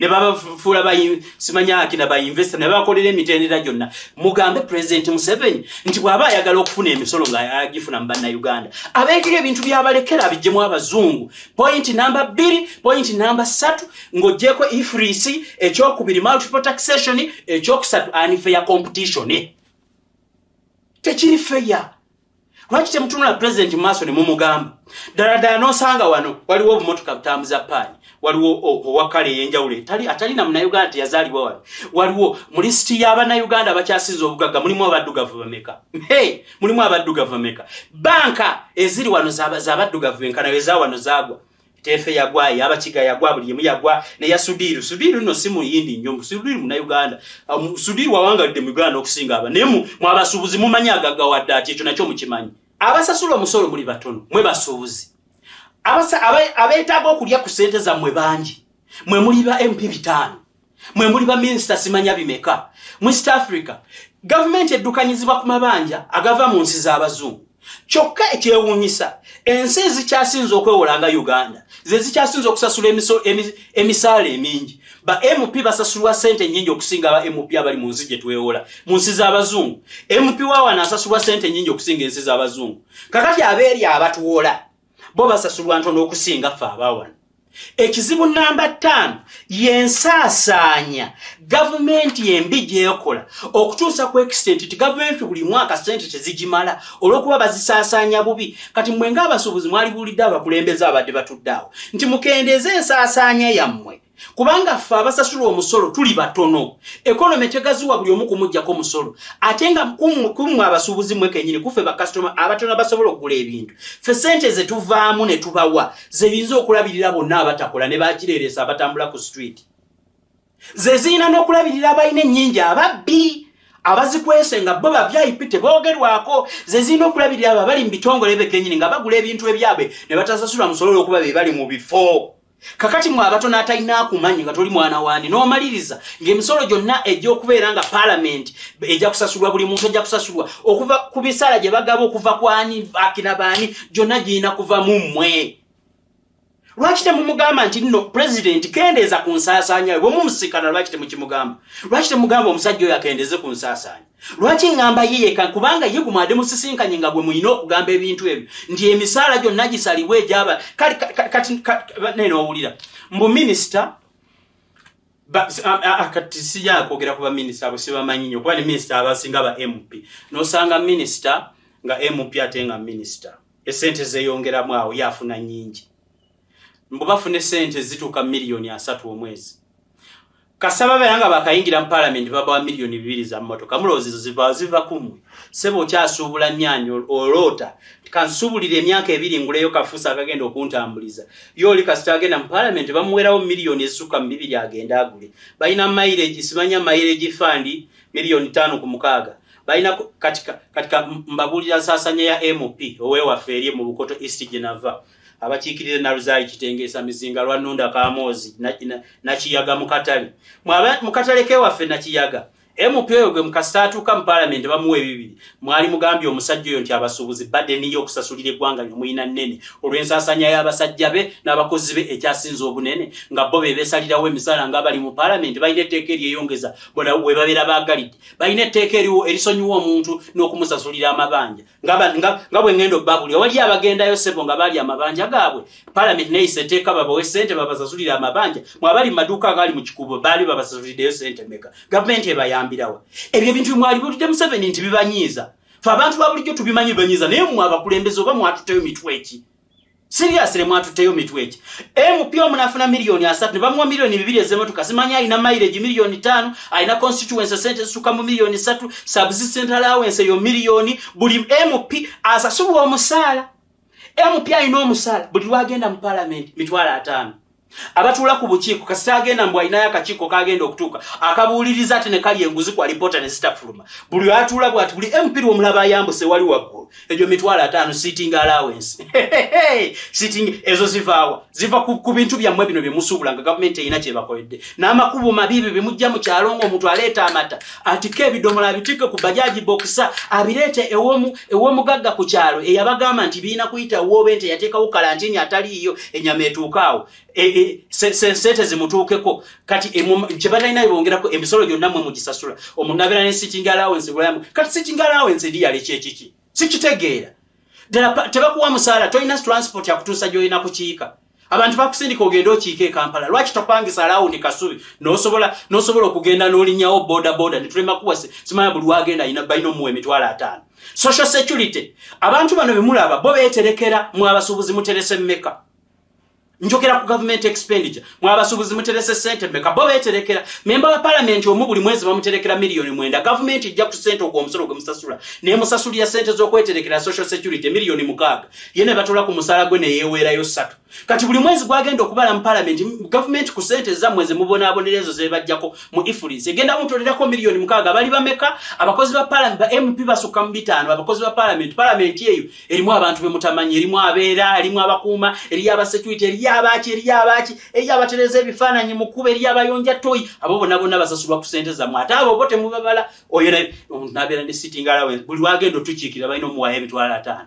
ne babafuula simanya akina ba investor ne babakolera emitendera gyonna. Mugambe President Museveni nti bw'aba ayagala okufuna emisolo nga agifuna mu Bannayuganda, abeekera ebintu byabalekera abiggyemu abazungu. Point namba 2. Point namba 3, ng'oggyeko EFRIS, ekyokubiri multiple taxation, ekyokusatu unfair competition. Tekiri fair. Lwaki temutunula President mu maaso ne mumugamba ddala ddala? N'osanga wano waliwo obumotoka butambuza paani, waliwo owakale ey'enjawulo atali na Munnayuganda, teyazaalibwa wano. Waliwo mu lisiti y'Abannayuganda abakyasinza obugagga mulimu abaddugavu bameka? Hey, mulimu abaddugavu bameka? Banka eziri wano z'abaddugavu benkana eza wano zaagwa. Tefe yagwa, yabakiga yagwa, buli emu yagwa, neya Sudiru. Sudiru nno si muyindi nnyo, Sudiru Munnayuganda. Sudiru wawangalidde mu Uganda okusinga aba. Naye mwabasuubuzi mumanyi agaggawadde ati, ekyo nakyo mukimanyi. Abasasula omusolo muli batono, mwe basuubuzi. Abeetaaga okulya ku ssente zammwe bangi. Mwe muli ba MP 5, mwe muli ba minisita simanya bimeka. Mu East Africa gavumenti eddukanyizibwa ku mabanja agava mu nsi z'abazungu. Kyokka ekyewuunyisa, ensi ezikyasinze okwewola nga Uganda ze zikyasinze okusasula emisaala emingi. Ba MP basasulwa sente nnyingi okusinga aba MP abali mu nsi gye twewola, mu nsi z'abazungu. MP wa wano asasulwa sente nnyingi okusinga ensi z'abazungu. Kakati abeeri abatuwola bo basasulwa ntono okusinga ffe abawano. Ekizibu namba 5 yensaasaanya gavumenti embi gyekola okutuusa ku extent ti gavumenti buli mwaka sente tezigimala olw'okuba bazisaasaanya bubi. Kati mmwe ng'abasuubuzi mwalibuulidde abakulembeze abadde batudde awo nti mukendeeze ensaasaanya yammwe, kubanga ffe abasasula omusolo tuli batono. Economy tegaziwa buli omu kumuggyako musolo, ate nga kummwe abasuubuzi mmwe kennyini, kuffe bakasitoma abatono basobola okugula ebintu, ffe sente ze tuvaamu ne tubawa ze biyinza okulabirira bonna abatakola ne bakireeresa abatambula ku street, ze zirina n'okulabirira abalina ennyingi ababbi abazikwese nga bo ba VIP teboogerwako, ze zirina okulabirira abo abali mu bitongole bekennyini nga bagula ebintu ebyabwe ne batasasula musolo olw'okuba be bali mu bifo. Kakati mwe abatono atalina akumanyi nga toli mwana wani n'omaliriza ng'emisolo gyonna egy'okubeera nga paalamenti ejja kusasulwa, buli muntu ejja kusasulwa okuva ku bisaala gye bagaba, okuva kwani akina baani, gyonna girina kuva mu mmwe. Lwaki temumugamba nti nno Pulezidenti kendeeza ku nsaasaanya? Bwe mumusikana, lwaki temukimugamba? Lwaki temugamba omusajja oyo akendeeze ku nsaasaanya? Lwaki ŋŋamba ye yeka? Kubanga ye gumwadde musisinkanye nga gwe muyina okugamba ebintu ebyo nti emisaala gyonna gisalibwe egyaba kale. Kati nenoowulira mbu minisita kati sijja kwogera ku baminisita abo, sibamanyi nnyo, kuba ne minisita abasinga ba MP, nosanga minisita nga MP ate nga minisita. Esente zeyongeramu awo, yafuna nnyingi. Mbu bafuna esente zituuka miliyoni 30 omwezi. Kasaba babeera nga bakayingira mu paalamenti, babawa miliyoni 2 za mmotoka. Mulowooza ezo ziva kummwe? Sebo, okyasuubula nnyaanya, oloota kansuubulira emyaka 2 nguleyo kafuusa akagenda okuntambuliza. Ye oli kasita agenda mu paalamenti, bamuwerawo miliyoni ezisukka mu 2 agenda agule. Balina mileage, simanya mileage fund, miliyoni 5 ku 6 balina. Kati mbabuulira nsaasanya ya MP owewaffe eri mu Bukoto East gyenava, abakiikirira Naluzaali, Kitengeesa, Mizinga, Lwanunda, Kamoozi, Nakiyaga mu katale. Mu katale kewaffe Nakiyaga, MP oyo gwe mukasita atuuka mu paalamenti bamuwa ebibiri. Mwali mugambye omusajja oyo nti abasuubuzi badde niyo okusasulira eggwanga lyo muyina nnene olw'ensaasanya y'abasajja be n'abakozi be ekyasinze obunene, nga bo be beesalirawo emisaala nga bali mu paalamenti. Balina etteeka eryeyongeza bona we babeera baagalidde. Balina etteeka eriwo erisonyiwa omuntu n'okumusasulira amabanja nga bwe ŋŋenda obbabuli. Wali abagendayo, sebo, nga baali amabanja gaabwe, paalamenti neyisa etteeka babawe ssente babasasulira amabanja. Mwabali mu maduuka agali mu Kikubo, baali babasasuliddeyo ssente meka? Gavumenti ebayambirawa? Ebyo ebintu mwali bulidde Museveni nti bibanyiiza. Fe abantu ba bulijjo tubimanyi bibanyiiza, naye mmwe abakulembeze oba mwatutteyo mitwe ki? Seriously, mwatutteyo mitwe ki? MP omunafuna miliyoni 30 ne bamuwa miliyoni 2 ez'emmotoka. Simanyi alina mileage miliyoni 5, alina constituency sente zisukka mu miliyoni 3, subsistence allowance eyo miliyoni. Buli MP asasulwa omusaala. MP alina omusaala buli lwagenda mu paalamenti, 50,000. Abatuula ku bukiiko, kasita agenda mbu alinayo akakiiko kagenda okutuuka akabuuliriza, ate ne kali enguzi ku alipoota ne zitafuluma. Buli atuula bwati, buli MP lwomulaba ayambuse wali waggulu, egyo 50,000 sitting allowance. Sitting ezo zivaawa? Ziva ku bintu byammwe bino bye musuubula nga gavumenti erina kyebakoledde n'amakubo mabi, ebyo bye mujja mu kyalo ng'omuntu aleeta amata, atike ebidomola, abitikke ku bajaji bokisa, abireete ew'omugagga ku kyalo eyabagamba nti birina kuyita woobe nti yateekawo kalantini ataliiyo, enyama etuukaawo, sente zimutuukeko. Kati kye batalina bongerako emisolo gyonna mmwe mugisasula. Omuntu abeera ne sitting allowance bulamu. Kati sitting allowance eri yali kyekiki? Sikitegeera ddala. Tebakuwa musaala, tolina transport yakutuusa gy'olina kukiika. Abantu bakusindika ogende okiika e Kampala. Lwaki topangisa alawundi Kasubi n'osobola okugenda n'olinnyawo boda boda netulema kuwa? Simanya buli wagenda balina omuwa 50,000. Social security, abantu bano bemulaba bo beeterekera. Mwe abasuubuzi muterese mmeka? Njogera ku government expenditure. Mwe abasuubuzi muterese sente mmeka? Bo beeterekera. Memba wa palamenti omu buli mwezi bamuterekera miliyoni 9. Gavumenti ejja ku sente ogwo omusolo gwe musasula nemusasulira sente z'okweterekera social security miliyoni 6. Ye ne batula ku musaala gwe neyeweerayo 3. Kati buli mwezi gwagenda okubala mu palamenti, gavumenti ku sente zammwe ze mubonaabonera ezo zebajjako mu EFRIS egenda mutolerako miliyoni 6. Bali bameka abakozi ba palamenti? Ba MP basukka mu 500, abakozi ba palamenti. Palamenti eyo erimu abantu bemutamanyi, erimu abeera, erimu abakuuma, eriyo abasecurity, eriyo abaaki, eriyo abaaki, eriyo abatereza ebifaananyi mu kkuba, eriyo abayonja toyi. Abo bonna bonna basasulwa ku sente zammwe, ate abo bo temubabala. Oyo omuntu nabeera ne sitting allowance, buli lwagenda otukiikirira balina omuwayo 50,000.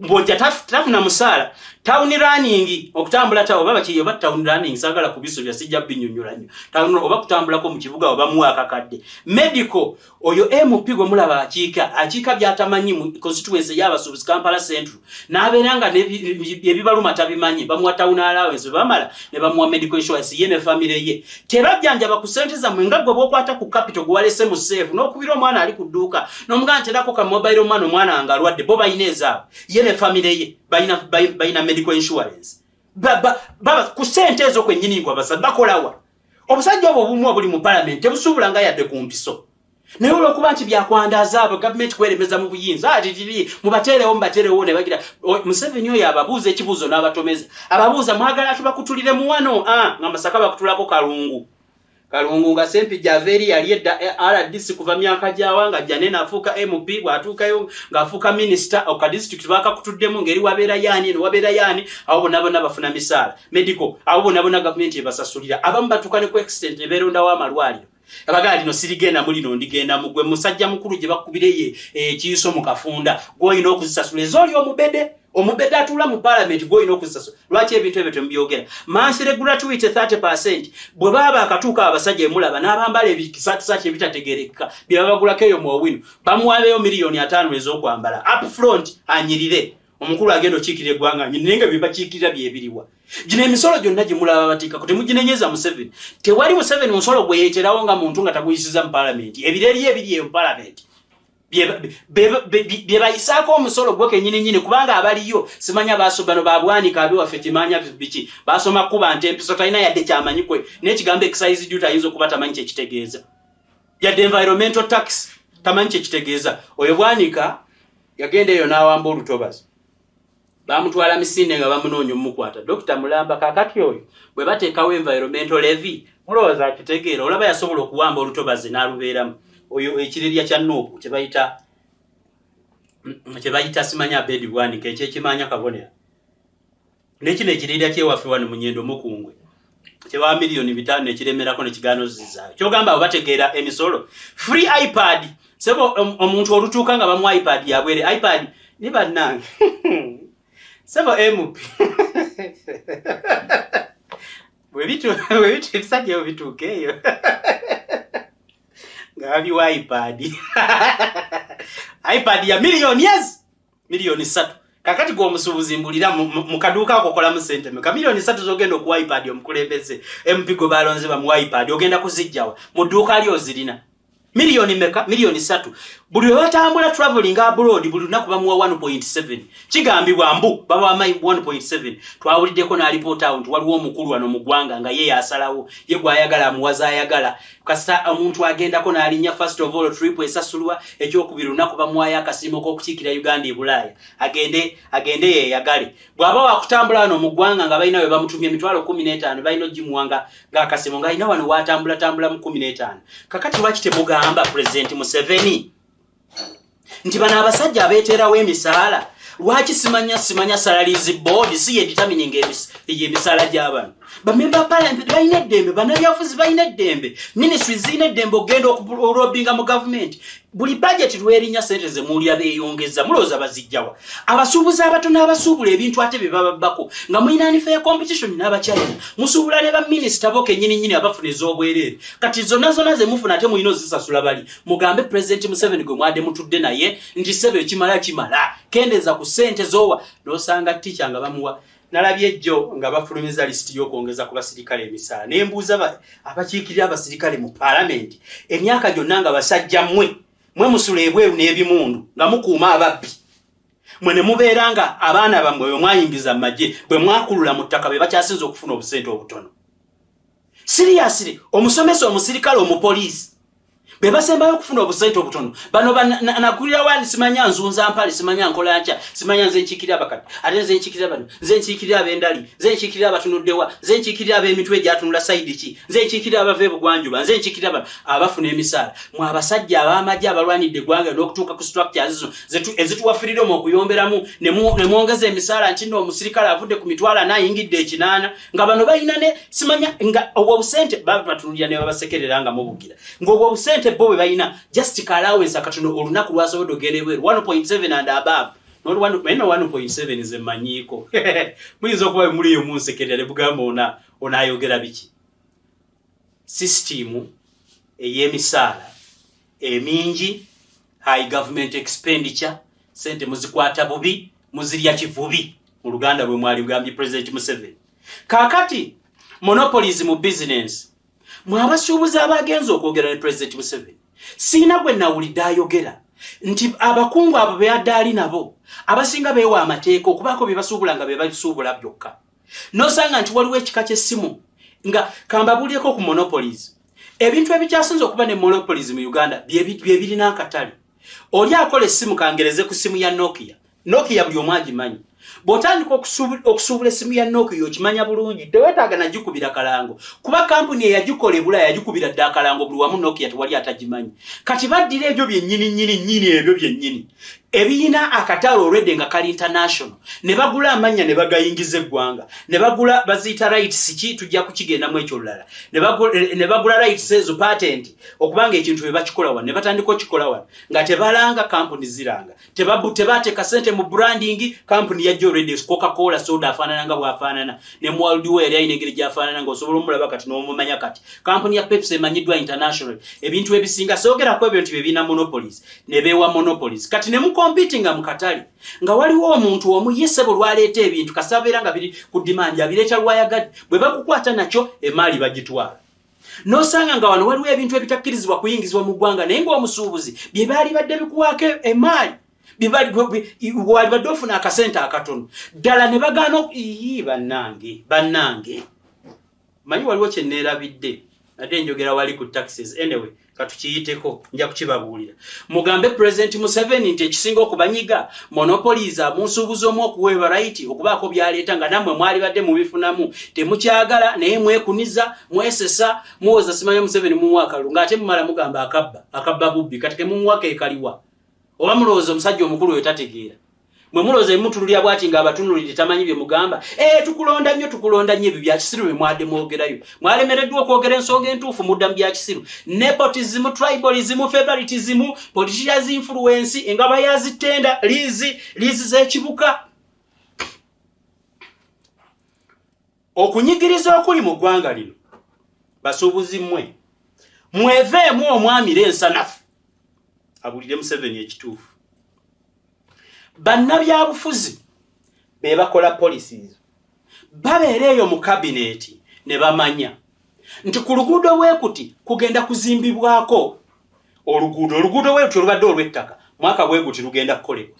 Bwojja tafuna musaala. Town running, okutambula tawo oba bakiri oba town running, saagala kubisobya, sijja binyonyola nnyo. Town oba kutambulako mu kibuga, oba muwa akakadde. Medical, oyo MP gwe mulaba akiika akiika byatamanyi mu constituency y'abasuubuzi Kampala Central, n'abeera nga ebibaluma tabimanyi, bamuwa town allowance, bamala ne bamuwa medical insurance ye ne famire ye. Tebajjanjaba ku sente zammwe nga gwe bw'okwata ku capital gwe walese mu safe n'okubira omwana ali ku dduuka n'omugamba nterako ka mobile money, omwana wange alwadde. Bo balina ezaabwe, ye ne famire ye balina medical insurance. Baba ku sente ezo kwennyini nkwa basa bakolawa? Obusajja obwo obumu obuli mu palamenti tebusuubula nga yadde ku mpiso, naye olwokuba nti byakwandaza abo gavumenti kweremeza mu buyinza, atitiri mubateerewo, mubateerewo. Ne bagira Museveni oyo ababuuza ekibuuzo n'abatomeza, ababuuza, "Mwagala tubakutulire mu wano?" Ah, nga Masaka bakutulako Kalungu. Kalungu nga Sempijja ava eri yali edda RDC kuva myaka gyawa, nga Jane naafuuka MP, bw'atuukayo ng'afuuka minisita, oka district bakakutuddemu ng'eri wabeera yaani eno wabeera yaani. Abo bonna bonna bafuna misaala, medical, abo bonna bonna gavumenti ebasasulira. Abamu batuuka ne ku extent ne beerondawo amalwaliro, abagaa lino sirigenda mu lino, ndigenda mu gwe musajja mukulu gye bakubireyo ekiiso mu kafunda, gw'olina okuzisasula ezooli omubede. Omubede atuula mu palamenti gw'olina okuzisasula. Lwaki ebintu ebyo temubyogera? Monthly gratuity 30, bwe baaba akatuuka abasajja emulaba n'abambala ebisaatisaati ebitategerekeka bye babagulako eyo mu Owino, bamuwabeyo miliyoni 50 ez'okwambala up front, anyirire omukulu agenda okiikirira eggwanga, naye nga byebakiikirira byebiriwa? Gino emisolo gyonna gye mulaba bateekako, temuginenyeza Museveni. Tewali Museveni musolo gwe yeeterawo nga muntu nga taguyisiza mu palamenti. Ebiro eriyo ebiri eyo mu palamenti. Bye bayisaako omusolo gwe kennyini nnyini, kubanga abaliyo simanya bano babwanika abewaffe kimanya biki basoma kuba nti empiso talina yadde kyamanyi kwe n'ekigambo excise duty ayinza okuba tamanyi kyekitegeeza, yadde environmental tax tamanyi kyekitegeeza. Oyo Bwanika yagenda eyo n'awamba olutobazi, bamutwala misinde nga bamunoonya omukwata. Dokita Mulamba kakati oyo bwe bateekawo environmental levy mulowooza akitegeera? Olaba yasobola okuwamba olutobazi n'alubeeramu. Oyo ekirerya kya NUP kyebayita simanya Abedi Bwanika, ekyekimanya kabonera nekino ekirerya kyewaffe wano Munyendo Mukungwe kyewa 5 miliyoni nekiremerako nekigaana ozizaayo. Kyogamba abo bategeera emisolo? Free iPad sebo, omuntu olutuuka nga bamuwa iPad yabwere. iPad ni bannange sebo MP bwebitu ebisajja ebyo bituuka eyo nga babiwa iPad, iPad ya miliyoni, yes, 3 miliyoni. Kakati gwe omusuubuzi mbulira, mu kaduuka ako okolamu sente meka? 3 miliyoni zogenda okuwa iPad omukulembeze MP gwe balonze bamuwa iPad, ogenda kuzijjawa mu dduuka lyo? Ozirina miliyoni meka? 3 miliyoni. Buli lwe batambula traveling abroad, buli lunaku bamuwa 1.7. Kigambibwa mbu babawa 1.7. Twawuliddeko n'alipoota awo nti waliwo omukulu wano mu ggwanga nga ye yasalawo, ye gwayagala amuwaza ayagala. Kasita omuntu agendako n'alinnya, first of all trip esasulwa, ekyokubiri lunaku bamuwayo akasiimo k'okukiikira Uganda e Bulaaya, agende agende yeeyagale. Bw'aba wakutambula wano mu ggwanga nga balina we bamutumye 15,000, balina ogimuwanga ng'akasiimo ng'alina wano waatambulatambula mu 15. Kakati lwaki temugamba Pulezidenti Museveni nti bano abasajja abeeterawo emisaala, lwaki simanya salaries board si ye determining emisaala gy'abano? Bamemba parliament balina eddembe, bannabyabufuzi balina eddembe, ministry zirina eddembe okugenda okulobbyinga mu gavumenti. Buli budget lwerinya, sente zemuwulira beeyongeza, mulowooza bazijjawa? Abasuubuzi abatono abasuubula ebintu ate bye bababbako, nga mulina unfair competition n'Abachina, musuubula ne baminisita bo kennyini nnyini abafuna ez'obwereere. Kati zonna zonna zemufuna ate mulina ozisasula bali. Mugambe Pulezidenti Museveni gwe mwadde mutudde naye nti sebe ekimala kimala, kendeeza ku ssente zowa. N'osanga tica nga bamuwa. Nalabye ejjo nga bafulumiza lisiti y'okwongeza ku basirikale emisaala, ne mbuuza abakiikirira abasirikale mu paalamenti, emyaka gyonna nga basajja mmwe mwe musula ebweru n'ebimundu nga mukuuma ababbi, mwe ne mubeera nga abaana bammwe bwe mwayingiza mu magye, bwe mwakulula mu ttaka, be bakyasinza okufuna obusente obutono? Seriously, omusomesa, omusirikale, omupoliisi be basembayo okufuna obusente obutono. Bano nakulira wani, simanya nzunza mpale, simanya nkola nkya, simanya nze nkiikirira abakadde, ate nze nkiikirira bano, nze nkiikirira ab'endali, nze nkiikirira abatunuddewa, nze nkiikirira ab'emitwe egyatunula side ki, nze nkiikirira abava ebugwanjuba, nze nkiikirira bano abafuna emisaala. Mwe abasajja ab'amagye abalwanidde eggwanga n'okutuuka ku structures zino ezituwa freedom okuyomberamu, ne mwongeza emisaala nti nno omusirikale avudde ku 40,000 ayingidde 800, nga bano balina ne simanya nga obwo obusente babatunulira ne babasekerera nga mubugira ng'obwo obusente bo bwe balina, just ka allowance akatono olunaku lwasobodde ogenda ebweru, 1.7 and above. Naye 1.7 ze mmanyiiko, muyinza okuba muliyo munsekerera ne mugamba ona onaayogera biki. Sisitimu ey'emisaala emingi, high government expenditure, sente muzikwata bubi, muzirya kivubi mu Luganda bwe mwali bugambye President Museveni. Kaakati monopolies mu business, mwe abasuubuzi abagenza okwogera ne President Museveni, siina gwe nawulidde ayogera nti abakungu abo beyadde ali nabo abasinga beewa amateeka okubaako bye basuubula nga be basuubula byokka. Nosanga nti waliwo ekika ky'essimu nga kambabuulireko ku monopolies. Ebintu ebikyasinze okuba ne monopolies mu Uganda bye birina akatale. Oli akola essimu, kangereze ku ssimu ya Nokia. Nokia buli omu agimanyi. Bw'otandika okusuubula essimu ya Nokia, okimanya bulungi teweetaaga nagikubira kalango, kuba kampuni eyagikola ebulaya yagikubira dda akalango buli wamu. Nokia tewali atagimanyi. Kati baddira ebyo byennyini nnyini nnyini, ebyo byennyini ebiyina akatale olwedde nga kali international, ne bagula amannya ne bagayingiza eggwanga, ne bagula baziyita rights ki, tujja kukigendamu ekyo olulala, ne bagula rights ezo, patent, okubanga ekintu bwe bakikola wano ne batandika okikola wano nga tebalanga, kampuni ziranga, tebateeka sente mu branding. Kampuni yajja already, Coca Cola soda afaanana nga bw'afaanana, ne mu world war yali alina engeri gy'afaanana nga osobola omulaba kati n'omumanya. Kati kampuni ya Pepsi emanyiddwa international. Ebintu ebisinga soogerako ebyo nti bebirina monopolies, ne beewa monopolies. Kati ne mucompetinga mu katale nga waliwo omuntu omu ye ssebo lwaleeta ebintu, kasabeera nga biri ku demand, abireeta lwayagadde. Bwe bakukwata nakyo, emaali bagitwala. N'osanga nga wano waliwo ebintu ebitakkirizibwa kuyingizibwa mu ggwanga, naye ng'omusuubuzi bye baali badde bikuwaako emaali, walibadde ofuna akasente akatono ddala ne bagaana. Ii, bannange, bannange, manyi waliwo kye neerabidde, ate njogera wali ku taxes. Anyway, katukiyiteko, nja kukibabuulira. Mugambe Pulezidenti Museveni nti ekisinga okubanyiga monopolies, munsuubuzi omu okuweebwa right okubaako byaleeta nga nammwe mwalibadde mubifunamu, temukyagala, naye mwekuniza, mwesesa, muwoza simanyi Museveni mumuwa akalulu, ng'ate mumala mugamba akabba, akabba bubbi. Kati kemumuwa keekaliwa? Oba mulowooza omusajja omukulu oyo tategeera? Mwe mulowooza emutululya bwati ng'abatunulidde tamanyi bye mugamba? E, tukulonda nnyo, tukulonda nnyo. Ebyo byakisiru bye mwadde mwogerayo. Mwalemereddwa okwogera ensonga entuufu, mudda mu byakisiru. Nepotism, tribalism, favoritism, politicians influence, engaba ya zi tender, lease z'ekibuka, okunyigiriza okuli mu ggwanga lino. Basuubuzi mmwe, mweveemu omwamire ensanafu abulire Museveni ekituufu. Bannabyabufuzi be bakola policies, babeera eyo mu kabineeti ne bamanya nti ku luguudo bwekuti kugenda kuzimbibwako oluguudo, oluguudo bwe luti olubadde olw'ettaka, mwaka bwe guti lugenda kukolebwa,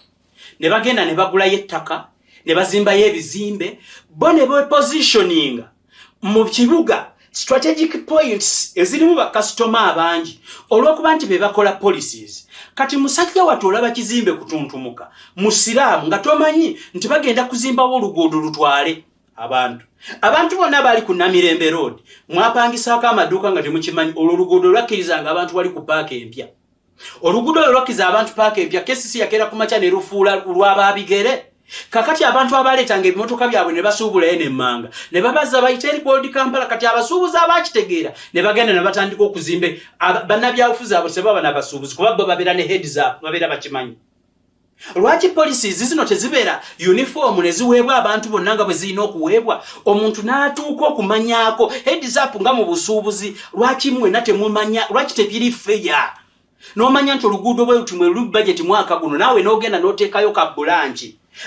ne bagenda ne bagulayo ettaka ne bazimbayo ebizimbe, bo ne bepositioninga mu kibuga, strategic points ezirimu bakasitoma abangi, olw'okuba nti be bakola policies. Kati musajja wattu olaba kizimbe kutuntumuka musiraamu nga tomanyi nti bagenda kuzimbawo oluguudo lutwale abantu. Abantu bonna baali ku Namirembe Road, mwapangisaako amaduuka nga temukimanyi. Olwo oluguudo lwakkirizanga abantu wali ku paaka empya. Oluguudo olwo lwakkiza abantu paaka empya. KCC yakeera ku makya ne lufuula lw'ababigere. Kakati abantu abaleetanga ebimotoka byabwe ne basuubulayo nemmanga ne babaza bayite eri Old Kampala. Kati abasuubuzi abakitegeera ne bagenda ne batandika okuzimba. Bannabyabufuzi abo tebaba nabasuubuzi, kuba bo babeera ne heads up, babeera bakimanyi. Lwaki policies zino tezibeera uniform ne ziweebwa abantu bonna nga bwe zirina okuweebwa, omuntu n'atuuka okumanyaako heads up nga mu busuubuzi? Lwaki mwena temumanya? Lwaki tebiri fair n'omanya nti oluguudo bwe luti mwe luli budget mwaka guno, naawe n'ogenda n'oteekayo ka branch?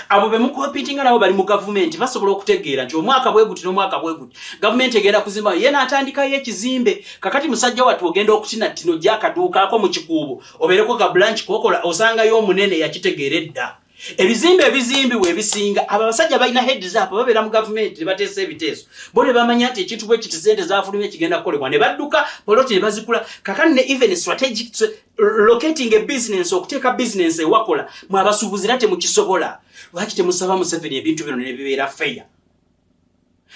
Abo be mucompetinga nabo bali mu gavumenti, basobola okutegeera nti omwaka bwe guti n'omwaka bwe guti gavumenti egenda kuzimba, ye n'atandikayo ekizimbe. Kakati musajja wattu ogenda okutina ttino gy'akaduukaako mu Kikuubo obeereko ka branch kokola, osangayo omunene yakitegeera edda. Ebizimbe ebizimbibwa ebisinga, abo abasajja balina heads up, babeera mu gavumenti ne bateesa ebiteeso, bo ne bamanya nti ekintu bwe kiti sente zafulumya kigenda kukolebwa, ne badduka poloti ne bazikula. Kakati ne even strategic locating a business, okuteeka business ewakola, mwe abasuubuzi era temukisobola. Lwaki temusaba Museveni ebintu bino ne bibeera fair?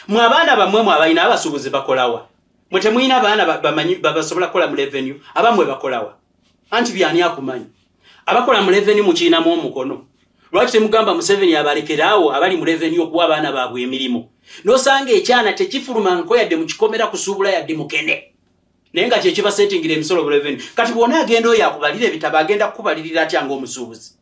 Mwe abaana bammwe, mwe abalina abasuubuzi bakolawa? Mwe temulina abaana bamanyi basobola kukola mu revenue? Abammwe bakolawa? Anti byani akumanyi abakola mu revenue mukiinamu omukono. Lwaki temugamba Museveni abalekeraawo abali mu revenue okuwa abaana baabwe emirimu? N'osanga ekyana tekifulumangako yadde mu kikomera kusuubula yadde mukene, naye nga kyekibasetingira emisolo bu revenue. Kati bw'ona agenda oyo akubalira ebitabo, agenda kukubalirira atya ng'omusuubuzi?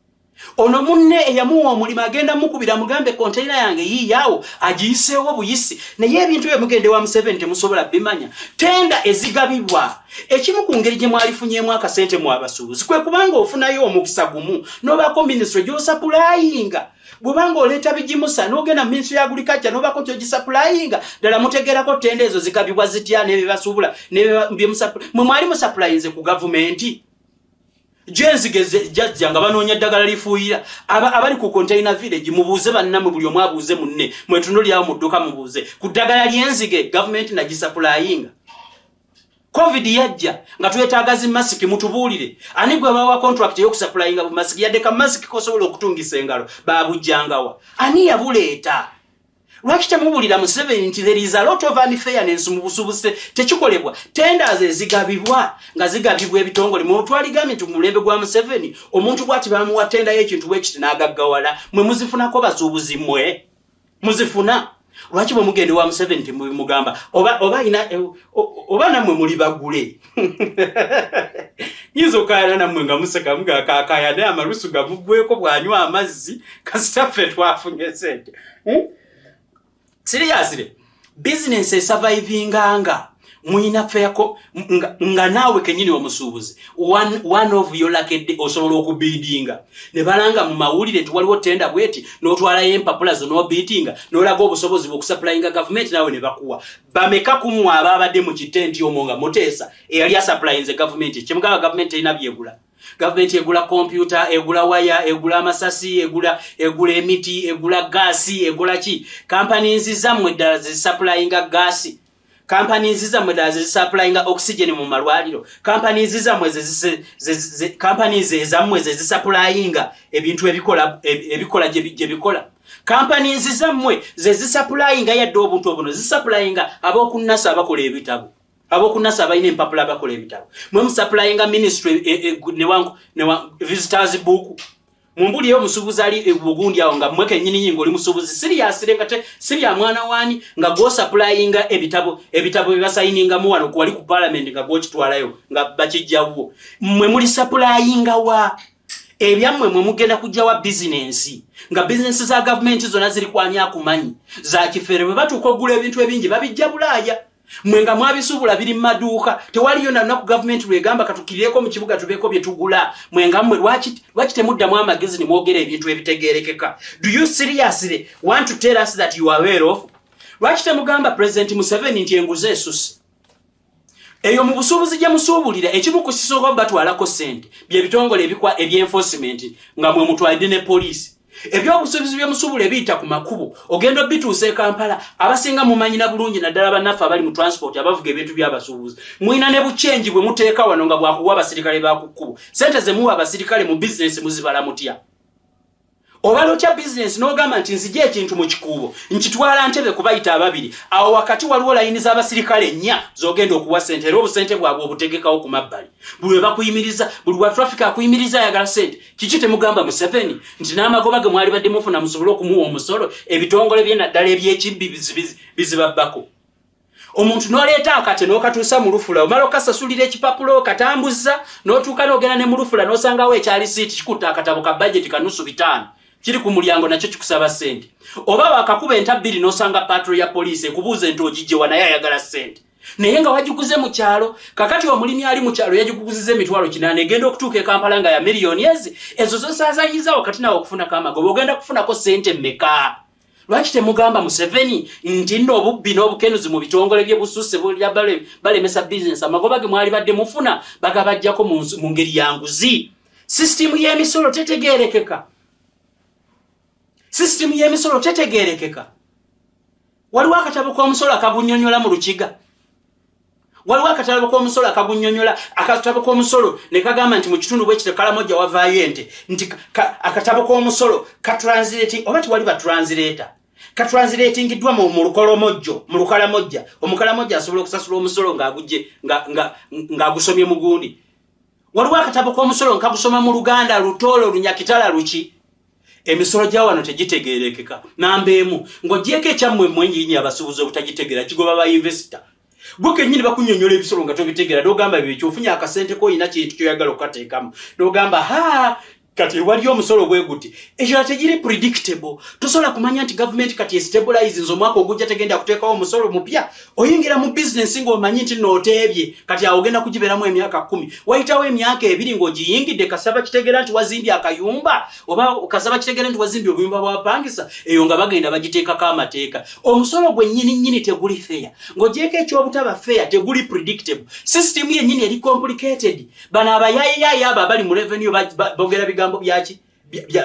Ono munne eyamuwa omulimu agenda mukubira mugambe konteina yange yiiyaawo, agiyiseewo buyisi. Naye ebintu bye mugende wa Museveni temusobola bimanya. Tender ezigabibwa, ekimu ku ngeri gye mwalifunyeemu akasente mu abasuubuzi kwe kubanga ofunayo omukisa gumu n'obaako minisitule gy'osupplyinga. Bw'obanga oleeta bigimusa n'ogenda mu minisitule ya agriculture n'obaako ky'ogisupplyinga, ddala mutegeerako tender ezo zigabibwa zitya n'ebibasuubula? Mwe mwali musupplyinze ku gavumenti gyenzige jajja nga banoonya eddagala lifuuyira. Abali ku Container Village mubuuze bannammwe, buli omu abuuze munne, mwetunulirawo mu dduka, mubuuze ku ddagala ly'enzige gavumenti nagisupplyinga. COVID yajja nga twetaaga zi masiki, mutubuulire ani gwe bawa contract ey'okusupplyinga bumasiki? Yadde ka masiki kosobola okutungisa engalo babujjangawa? Ani yabuleeta? Lwaki temubulira Museveni nti there is a lot of unfairness mu busuubuzi? Tekikolebwa. Tenders ezigabibwa nga zigabibwa ebitongole, mutwaligambye nti mu mulembe gwa Museveni omuntu bwati bamuwa tender y'ekintu bwekiti n'agaggawala. Mwe muzifunako? Basuubuzi mmwe muzifuna? Lwaki bwe mugende wa Museveni temubimugamba? Oba ina oba nammwe muli bagule, nyinza okukayana nammwe nga museka mugakakaya, naye amalusu gamugweko bw'anywa amazzi. Kasita ffe twafunye sente. Seriously, bizinensi esurvivinganga. Muyina fair nga naawe kenyini omusuubuzi one of your lucky osobola okubiidinga ne balanga mu mawulire nti waliwo tenda bweti, n'otwalayo empapula zo n'obiidinga n'olaga obusobozi bw'okusupplyinga gavumenti, naawe ne bakuwa. Bameka kumwe abaabadde mu kitenti omwo nga muteesa eyali asupplyinze gavumenti? Kyemugamba gavumenti terina byegula. Gavumenti egula kompyuta, egula waya, egula amasasi, egula emiti, egula gaasi, egula ki? Companies zammwe ddala zisupplyinga gaasi? Companies zammwe ddala zezisupplyinga oxygen mu malwaliro? Companies zammwe, companies ezammwe zezisupplyinga ebintu ebikola gye bikola? Companies zammwe zezisupplyinga yadde obuntu obuno? Zisupplyinga ab'okunnasa abakola ebitabo, ab'okunnasa abalina empapula abakola ebitabo? Mwe musupplyinga ministry ne visitors book? Mumbuliyo omusuubuzi ali bugundi awo nga mmwe kennyini ng'oli musuubuzi seriously, nga si bya mwana waani, nga gw'osupplyinga ebitabo bye basayiningamu wano wali ku parliament, nga gw'okitwalayo nga bakijjawo. Mmwe muli supplyinga wa ebyammwe? Mwe mugenda kujjawa bizinensi nga bizinensi za gavumenti zonna ziri kwani akumanyi za kifere? Bwe batuuka okugula ebintu ebingi babijja Bulaaya, mwe nga mwabisuubula biri mu maduuka. Tewaliyo na lunaku gavumenti lwegamba katukkirireko mu kibuga tubeeko bye tugula. Mwe nga mmwe lwaki temuddamu amagezi ne mwogera ebintu ebitegeerekeka? Do you seriously want to tell us that you are aware of? Lwaki temugamba President Museveni nti enguzi esusse eyo mu busuubuzi gye musuubulira? Ekimu ku kisooka batwalako ssente bye bitongole ebikwa ebyenforcement nga mwe mutwalidde ne poliisi. Ebyobusuubuzi byemusuubula ebiyita ku makubo ogenda obituusa e Kampala, abasinga mumanyina bulungi, naddala bannaffe abali mu transport abavuga ebintu by'abasuubuzi. Mulina ne buchenji bwe muteeka wano nga bwakuwa abasirikale ba ku kkubo. Sente ze muwa abasirikale mu bizinesi muzibala mutya? Obala otya bizinesi n'ogamba nti nzija ekintu mu Kikuubo nkitwala Ntebe kubayita ababiri, awo wakati waliwo layini z'abasirikale nnya z'ogenda okuwa sente, era obusente bwabwe obutegekawo ku mabbali? Buli we bakuyimiriza, buli wa traffic akuyimiriza ayagala sente. Kiki temugamba Museveni nti n'amagoba ge mwali badde mufuna musobole okumuwa omusolo, ebitongole bye naddala ebyekibbi bizibabbako? Omuntu n'oleeta akate n'okatuusa mu lufula, omala okasasulira ekipapula okatambuza n'otuuka n'ogenda ne mu lufula n'osangawo ekyalisiiti kikutta akatabo ka bajeti ka nusu bitaano kiri ku mulyango, nakyo kikusaba ssente. Oba wakakuba enta bbiri n'osanga patrol ya poliisi ekubuuza ente ogijjewa, naye ayagala ssente, naye nga wagiguze mu kyalo. Kakati omulimi ali mu kyalo yagikuguziza 800,000, egenda okutuuka e Kampala nga ya miliyoni ezi ezo zosaasanyiza wakati. Nawe okufunako amagoba ogenda kufunako ssente mmeka? Lwaki temugamba Museveni nti nno obubbi n'obukenuzi mu bitongole bye bususse, balemesa bizinesi, amagoba ge mwali badde mufuna bagabajjako mu ngeri ya nguzi? Sisitimu y'emisolo tetegeerekeka, sisitimu y'emisolo tetegeerekeka. Waliwo akatabo k'omusolo akagunyonyola mu Lukiga? Waliwo akatabo k'omusolo akagunyonyola? Akatabo k'omusolo ne kagamba nti mu kitundu bwekito Kalamojja wavaayo ente, nti akatabo k'omusolo katranslating oba tewali batranslator, katranslatingiddwa mu Lukolomojjo, mu Lukalamojja. Omukalamojja asobola okusasula omusolo ng'agujje ng'agusomye mu gundi. Waliwo akatabo k'omusolo nkagusoma mu Luganda, Lutoolo, Lunyakitala, luki? Emisolo gya wano tegitegeerekeka. Namba emu, ng'ogyeko ekyammwe mwenyinyi abasuubuzi obutagitegeera, kigoba ba investor. Gwe kennyini bakunyonyola ebisolo nga tobitegeera, n'ogamba byekyo ofunye akasente koyina kintu kyoyagala okukateekamu, n'ogamba ha kati waliyo omusolo bwe guti. Ekirala, tegiri predictable. Tosobola kumanya nti gavumenti kati estabilize nze omwaka ogujja tegenda kuteekawo omusolo mupya. Oyingira mu bizinesi ng'omanyi nti nooteebye, kati awo ogenda kugibeeramu emyaka 10. Wayitawo emyaka 2 ng'ogiyingidde, kasaba kitegeera nti wazimbye akayumba, oba kasaba kitegeera nti wazimbye obuyumba bwapangisa, eyo nga bagenda bagiteekako amateeka. Omusolo gwe nnyini nnyini teguli fair. Ng'ogyeko ekyobutaba fair, teguli predictable. System yennyini eri complicated. Bano abayayiyayi abo abali mu revenue bogera bigambo byaki?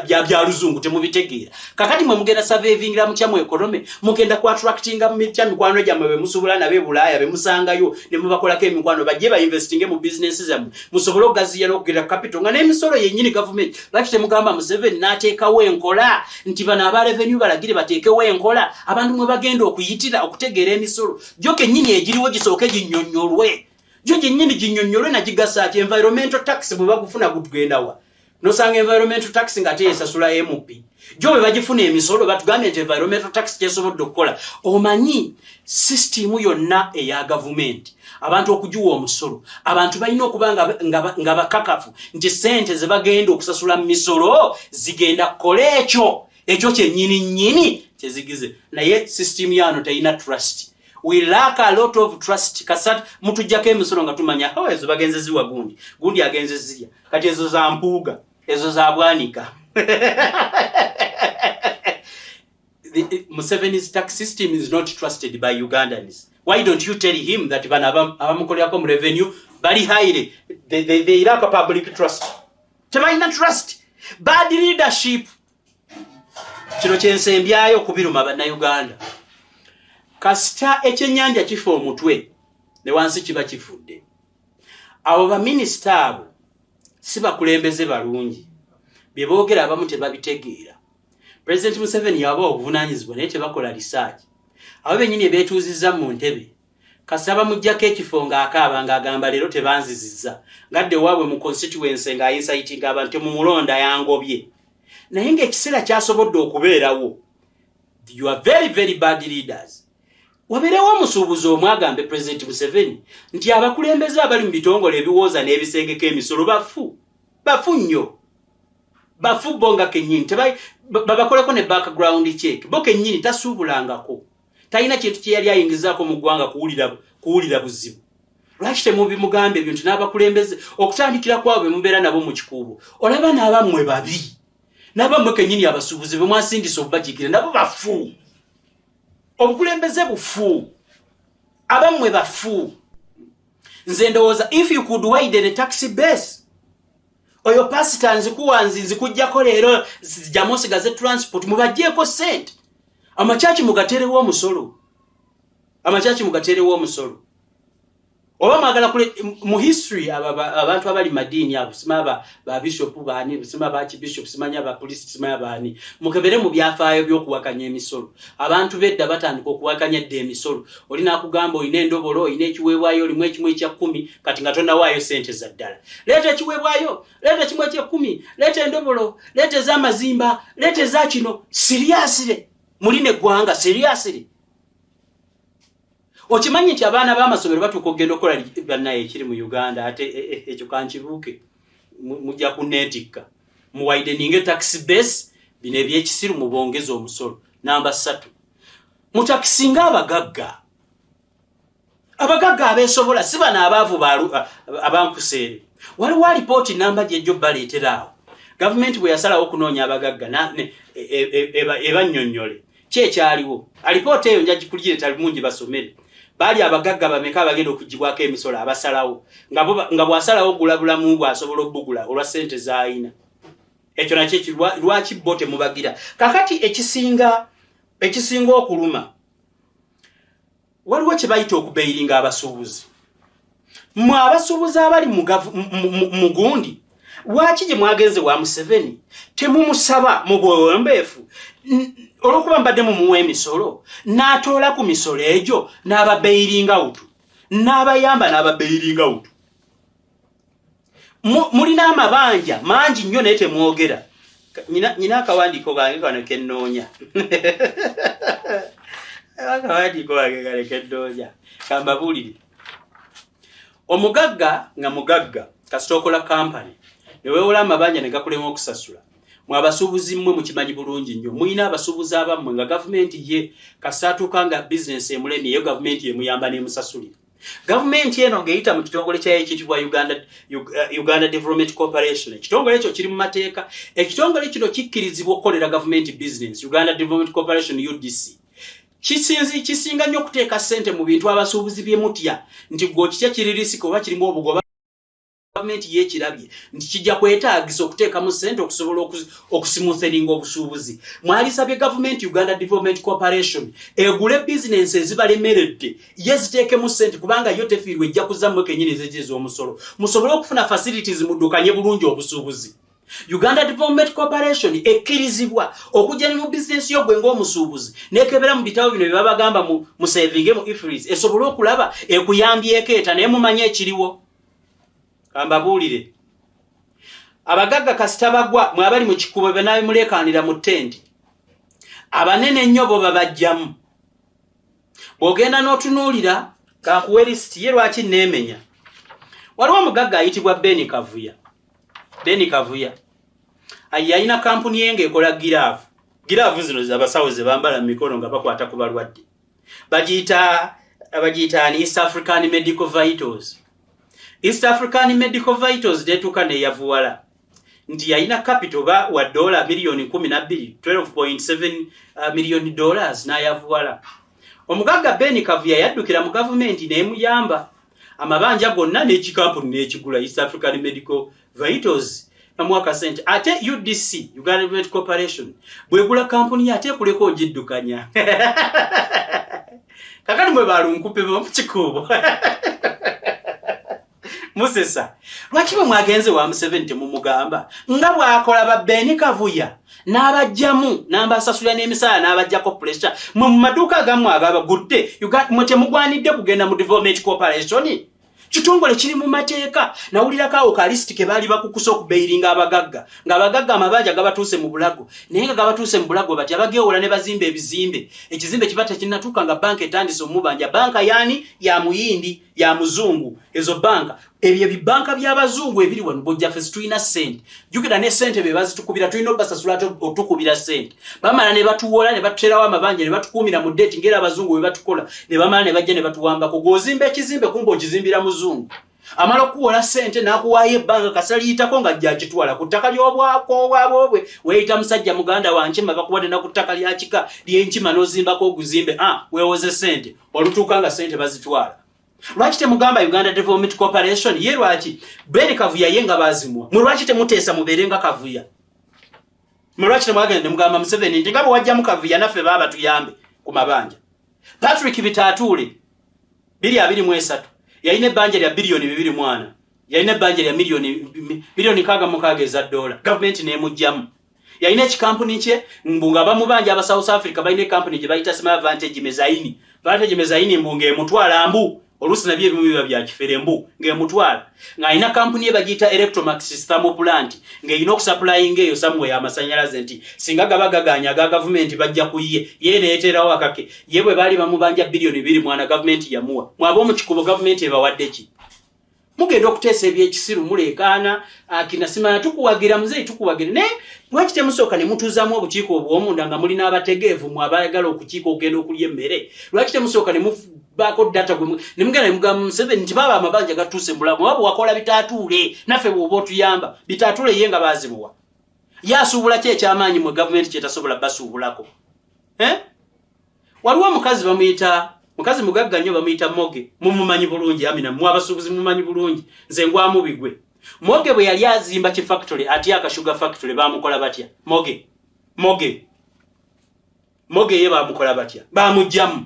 Bya luzungu, temubitegeera. Kakati mwe mugenda survivingira mutya mu economy? Mugenda ku attractinga mitya mikwano gyammwe bemusobola nabo e Bulaaya bemusangayo ne mubakolako emikwano bajje bainvestinge mu bizinesi zammwe musobole okugaziya n'okugera capital, nga n'emisolo yennyini gavumenti? Lwaki temugamba Museveni n'ateekawo enkola nti bano aba revenue balagire bateekewo enkola abantu mwe bagenda okuyitira okutegeera emisolo gyo kennyini egiriwo, gisooke ginnyonnyolwe, gyo gyennyini ginnyonnyolwe nagigasa ki? Environmental tax bwe bagufuna gutgendawa? Nosanga environmental tax nga ate yesasula MP. Jo bwe bagifuna emisolo batugambye nti environmental tax kyesobodde okukola. Omanyi sisitimu yonna eya gavumenti, abantu okugiwa omusolo, abantu balina okuba nga bakakafu nti sente ze bagenda okusasula mu misolo zigenda kukola ekyo kyennyini nnyini kyezigize. Naye sisitimu yano terina trust. We lack a lot of trust. Kasat mutujjako emisolo nga tumanya, oh, ezo bagenze ziwa gundi, gundi agenze zirya, kati ezo za Mpuuga, ezo za Bwanika. Museveni's tax system is not trusted by Ugandans. Why don't you tell him that bano abamukolerako mu revenue bali highly, they lack a public trust? Tebalina trust. Bad leadership. Kino kyensembyayo okubiruma Bannayuganda. Kasita ekyennyanja kifa omutwe ne wansi kiba kifudde. Abo baminisita abo si bakulembeze balungi, bye boogera abamu tebabitegeera. President Museveni yabawa obuvunaanyizibwa naye tebakola research. Abo bennyini beetuuzizza mu ntebe, kasita bamugjako ekifo ng'akaaba ng'agamba leero tebanzizizza, ngadde waabwe mu constituency ng'ayinsaitinga abantu temumulonda yangobye, naye ng'ekiseera kyasobodde okubeerawo. You are very very bad leaders. Wabeerewo omusuubuzi omu agambe President Museveni nti abakulembeze abali mu bitongole ebiwooza n'ebisengeka emisolo bafu, bafu nnyo, bafu bo nga kennyini babakoleko ne background check. Bo kennyini tasuubulangako, talina kintu kye yali ayingizaako mu ggwanga kuwulira buzibu. Lwaki temubimugambe ebintu n'abakulembeze okutandikira kwabo be mubeera nabo mu kikuubo? Olaba n'abammwe babi, n'abammwe kennyini abasuubuzi be mwasindisa okubakiikirira nabo bafu. Obukulembeze bufu, abammwe bafu. Nze ndowooza if you could widen the tax base, oyo pasita nzikuwa nzikujjako leero jamu osigaze transport, mubaggyeko ssente. Amakyaki mugateerewo omusolo, amakyaki mugateerewo omusolo. Oba mwagala kule mu history abantu abali madiini abo, sima ba bishop baani, sima ba archbishop, simanya ba police, simanya baani, mukebere mu byafaayo by'okuwakanya emisolo. Abantu bedda batandika okuwakanya edda emisolo. Oli n'akugamba olina endobolo, olina ekiweebwayo, olimu ekimu ekya 10, kati nga tonnawaayo ssente za ddala. Leeta ekiweebwayo, leeta ekimu ekya 10, leeta endobolo, leeta ez'amazimba, leeta eza kino. Siriasire mulina eggwanga, siriasire. Okimanyi nti abaana b'amasomero batuuka okugenda okukola bannaye ekiri mu Uganda, ate ekyo kankibuuke, mujja kunneetikka. Muwideninge tax base, bino ebyekisiru mubongeze omusolo. Namba 3, mutakisinga abagagga. Abagagga abeesobola si bano abaavu abankuseere. Waliwo alipooti namba gyejjo baleetera awo. Gavumenti bwe yasalawo okunoonya abagagga ebannyonnyole ki ekyaliwo. Alipoota eyo nja gikulireeta mungi basomere. Baali abagagga bameka abagenda okugibwako emisolo abasalawo, nga bw'asalawo ogula bulamu bw'asobola obbugula olwa ssente z'alina. Ekyo nakyo lwaki bo temubagira? Kakati ekisinga okuluma, waliwo kye bayita okubeiringa abasuubuzi. Mmwe abasuubuzi abali mu gundi, lwaki gye mwagenze wa Museveni temumusaba mu bwewombeefu, olw'okuba mbadde mumuwa emisolo, n'atoola ku misolo egyo n'ababeiringa out, n'abayamba n'ababeiringa out? Mulina amabanja mangi nnyo naye temwogera. Nyina akawandiiko kange kano kennoonya. Akawandiiko kange kano kennoonya. Kambabuulire. Omugagga nga mugagga kasita okola kampani ne weewola amabanja ne gakulema okusasula. Mwe abasuubuzi mmwe mukimanyi bulungi nnyo. Mulina abasuubuzi abammwe nga gavumenti ye kasita atuuka nga bizinensi emulemye, yo gavumenti emuyamba n'emusasulira. Gavumenti eno ng'eyita mu kitongole kyayo ekiyitibwa Uganda Development Corporation. Ekitongole ekyo kiri mu mateeka. Ekitongole kino kikkirizibwa okukolera gavumenti business, Uganda Development Corporation UDC. Kisinga nnyo okuteeka ssente mu bintu abasuubuzi bye mutya nti gwe okitya kiri risiki oba kirimu obugoba. Gavumenti yeekirabye nti kijja kwetaagisa okuteekamu ssente okusobola okusimutheringa obusuubuzi. Mwalisabye gavumenti Uganda Development Corporation egule bizinensi ezibalemeredde, ye ziteekemu ssente kubanga yo tefiirwa, ejja kuzzammwe kennyini ezijja ez'omusolo, musobole okufuna facilities muddukanye bulungi obusuubuzi. Uganda Development Corporation ekkirizibwa okujja ne mu bizinensi yo gwe ng'omusuubuzi n'ekebera mu bitabo bino bye babagamba musevinge mu EFRIS, esobole okulaba ekuyambyeko eta. Naye mumanye ekiriwo, kambabuulire, abagagga kasita bagwa, mwe abali mu kikubo benabimuleekaanira mu tenti, abanene ennyo bo babajjamu. Bw'ogenda n'otunuulira, kankuwe lisiti ye lwaki neemenya. Waliwo omugagga ayitibwa Ben Kavuya. Ben Kavuya yalina kampuni ye ng'ekola giraavu. Giraavu zino abasawo ze bambala mu mikono nga bakwata ku balwadde, bagiyita Abagiyita ani? East African Medical Vitals. East African Medical Vitals netuuka neyavuwala nti yalina capital ba wa dola miliyoni 12, 12.7 miliyoni dollars, n'ayavuwala. Omugagga Ben Kavuya yaddukira mu gavumenti n'emuyamba amabanja gonna, n'ekikampuni n'ekigula, East African Medical Vitals, namuwa kasente. Ate UDC, Uganda Development Corporation, bwegula kampuni ye, ate ekuleka ogiddukanya. Kakati mwe balunkupe bamukikuubo musesa, lwaki bwe mwagenze wa Museveni temumugamba nga bw'akola ba Ben Kavuya n'abajjamu n'abasasulira n'emisaala n'abajjako pressure? Mwe mu maduuka agammwe agabagudde, mwe temugwanidde kugenda mu Development Corporation, kitongole kiri mu mateeka. Nawulirako awo ka list ke baali bakukusa okubailinga abagagga, ng'abagagga amabanja gabatuuse mu bulago. Naye nga gabatuuse mu bulago bati abageewola ne bazimba ebizimbe, ekizimbe kiba tekinnatuuka nga banka etandise omubanja. Banka yaani? Ya muyindi, ya muzungu. Ezo banka, ebyo ebibanka by'abazungu ebiri wano. Bojjaffe situlina ssente, jjukira ne ssente be bazitukubira, tulina obbasasula ate otukubira ssente. Bamala ne batuwola ne batuteerawo amabanja ne batukuumira mu debt, ng'era abazungu bwe batukola, ne bamala ne bajja ne batuwambako. Gw'ozimba ekizimbe, kumba okizimbira muzungu, amala okuwola ssente n'akuwaayo ebbanga, kasaliyitako nga ajja akitwala ku ttaka ly'obwabwe. Weeyita musajja muganda wa nkima, bakuwadde na ku ttaka lya kika ly'enkima n'ozimbako oguzimbe. Ah, weewoze ssente, olutuuka nga ssente bazitwala. Lwaki temugamba Uganda Development Corporation ye? Lwaki Ben Kavuya ye nga bazimuwa? Mwe lwaki temuteesa mubeere nga Kavuya? Mwe lwaki temwagenda nemugamba Museveni nti nga bwe wajjamu Kavuya, naffe baaba tuyambe ku mabanja? Patrick Bitaatuule, 2023, yalina ebbanja lya biliyoni 24, yalina ebbanja lya miliyoni 66 eza dola, gavumenti n'emugjamu. Yalina ekikampuni kye, mbu nga bamubanja aba South Africa, balina ekampuni gye bayita sima Vantage Mezaini. Vantage Mezaini mbu ng'emutwala, mbu oluusi nabyo ebimu biba bya kifere, mbu ng'emutwala ng'alina kampuni ye bagiyita Electromax Thermal Plant, ng'erina okusupplyinga eyo somewhere amasannyalaze, nti singa gaba gaganya aga gavumenti bajja ku ye, ye neyeteerawo akake. Ye bwe baali bamubanja biliyoni 24, gavumenti yamuwa. Mwaba omukikubo, gavumenti ebawadde ki? Mugenda okuteesa ebyekisiru, muleekaana akina simanya tukuwagira muzeeyi, tukuwagira. Naye lwaki temusooka ne mutuuzaamu obukiiko obw'omunda nga mulina abategeevu, mwe abayagala okukiika okugenda okulya emmere? Lwaki temusooka ne mubaako data gwe ne mugenda ne mugamba Museveni nti baaba amabanja gatuuse mulamu, oba bwewakola Bitaatuule, naffe bw'oba otuyamba? Bitaatuule ye nga baazimuwa, ye asuubula ki ekyamaanyi mwe gavumenti kyetasobola basuubulako, eh? Waliwo omukazi bamuyita, mukazi mugagga nnyo, bamuyita Moge. Mumumanyi bulungi, amina, mwe abasuubuzi mumanyi bulungi, nze ngwamubigwe. Moge bwe yali azimba ki factory atya, akashuga factory, bamukola batya Moge? Moge, Moge ye bamukola batya? Bamugjamu.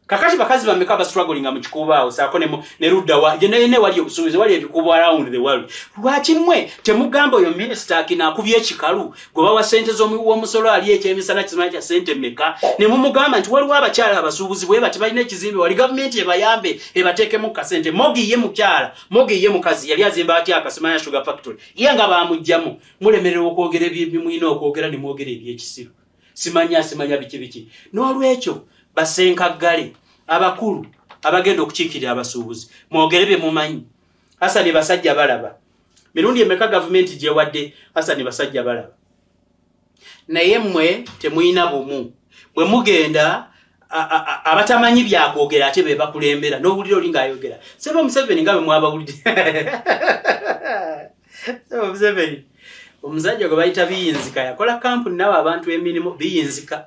Kakati bakazi bameka abastrugglinga mu kikuubo awo saako ne ludda wa ne wali obusuubuzi, wali ebikuubo around the world? Lwaki mmwe temugamba oyo minisita akina akubye ekikalu gwe bawa ssente z'omuwi w'omusolo, ali ekyemisana kimanyi kya ssente mmeka, ne mumugamba nti waliwo abakyala abasuubuzi bwe bati balina ekizimbe wali, gavumenti ebayambe ebateekemu kasente? Mogi ye mukyala, Mogi ye mukazi yali azimba atya akasimanya sugar factory, ye nga bamugjamu. Mulemererwa okwogera ebimulina okwogera ne mwogera ebyekisiru, simanya simanya biki biki. N'olwekyo basenkaggale abakulu abagenda okukiikirira abasuubuzi, mwogere bye mumanyi. Hasani basajja balaba mirundi emeka gavumenti gyewadde Hasani basajja balaba, naye mmwe temulina bumu. Bwe mugenda abatamanyi byakwogera ate be bakulembera, n'owulira oli ng'ayogera sebo Museveni, nga bwe mwabawulidde sebo Museveni. Omusajja gwe bayita Biyinzika yakola kampuni nawe abantu emirimu. Biyinzika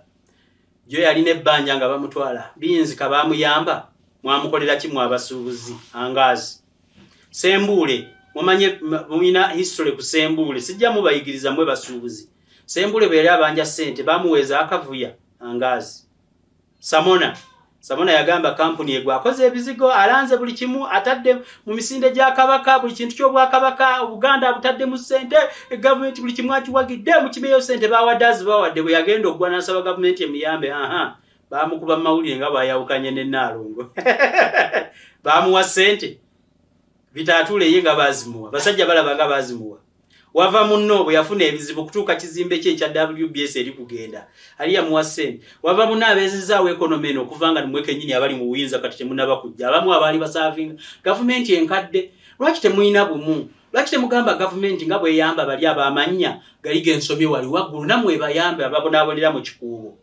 jo yalina ebbanja nga bamutwala. Biyinzika bamuyamba, mwamukolera kimu abasuubuzi angaazi. Sembuule mumanye, mulina history ku Sembuule, sijja mubayigiriza mwe basuubuzi. Sembuule bwe yali abanja ssente bamuweeza akavuya angaazi. Samona, Samona yagamba kampuni egwe akoze ebizigo, alanze buli kimu, atadde mu misinde gya Kabaka, buli kintu ky'obwakabaka Obuganda abutaddemu ssente, gavumenti buli kimu akiwagidde, mukimeyo ssente bawadde azibawadde. Bwe yagenda okugwa n'asaba gavumenti emuyambe, aha, bamukuba mu mawulire nga bwayawukanye ne Nnaalongo. Bamuwa ssente? Bitaatuule ye nga bazimuwa, basajja balaba nga bazimuwa. Wava munno bwe yafuna ebizibu kutuuka kizimbe kye ekya WBS eri kugenda ali yamuwa ssente. Wava munno abeezezaawo economy eno okuva nga nimwe kennyini abali mu buyinza kati temunaba kujja, abamu abaali baservinga gavumenti enkadde. Lwaki temulina bumu? Lwaki temugamba gavumenti nga bweyamba bali abamannya gali gensomye wali waggulu, nammwe ebayambe ababonaabonera mu kikuubo?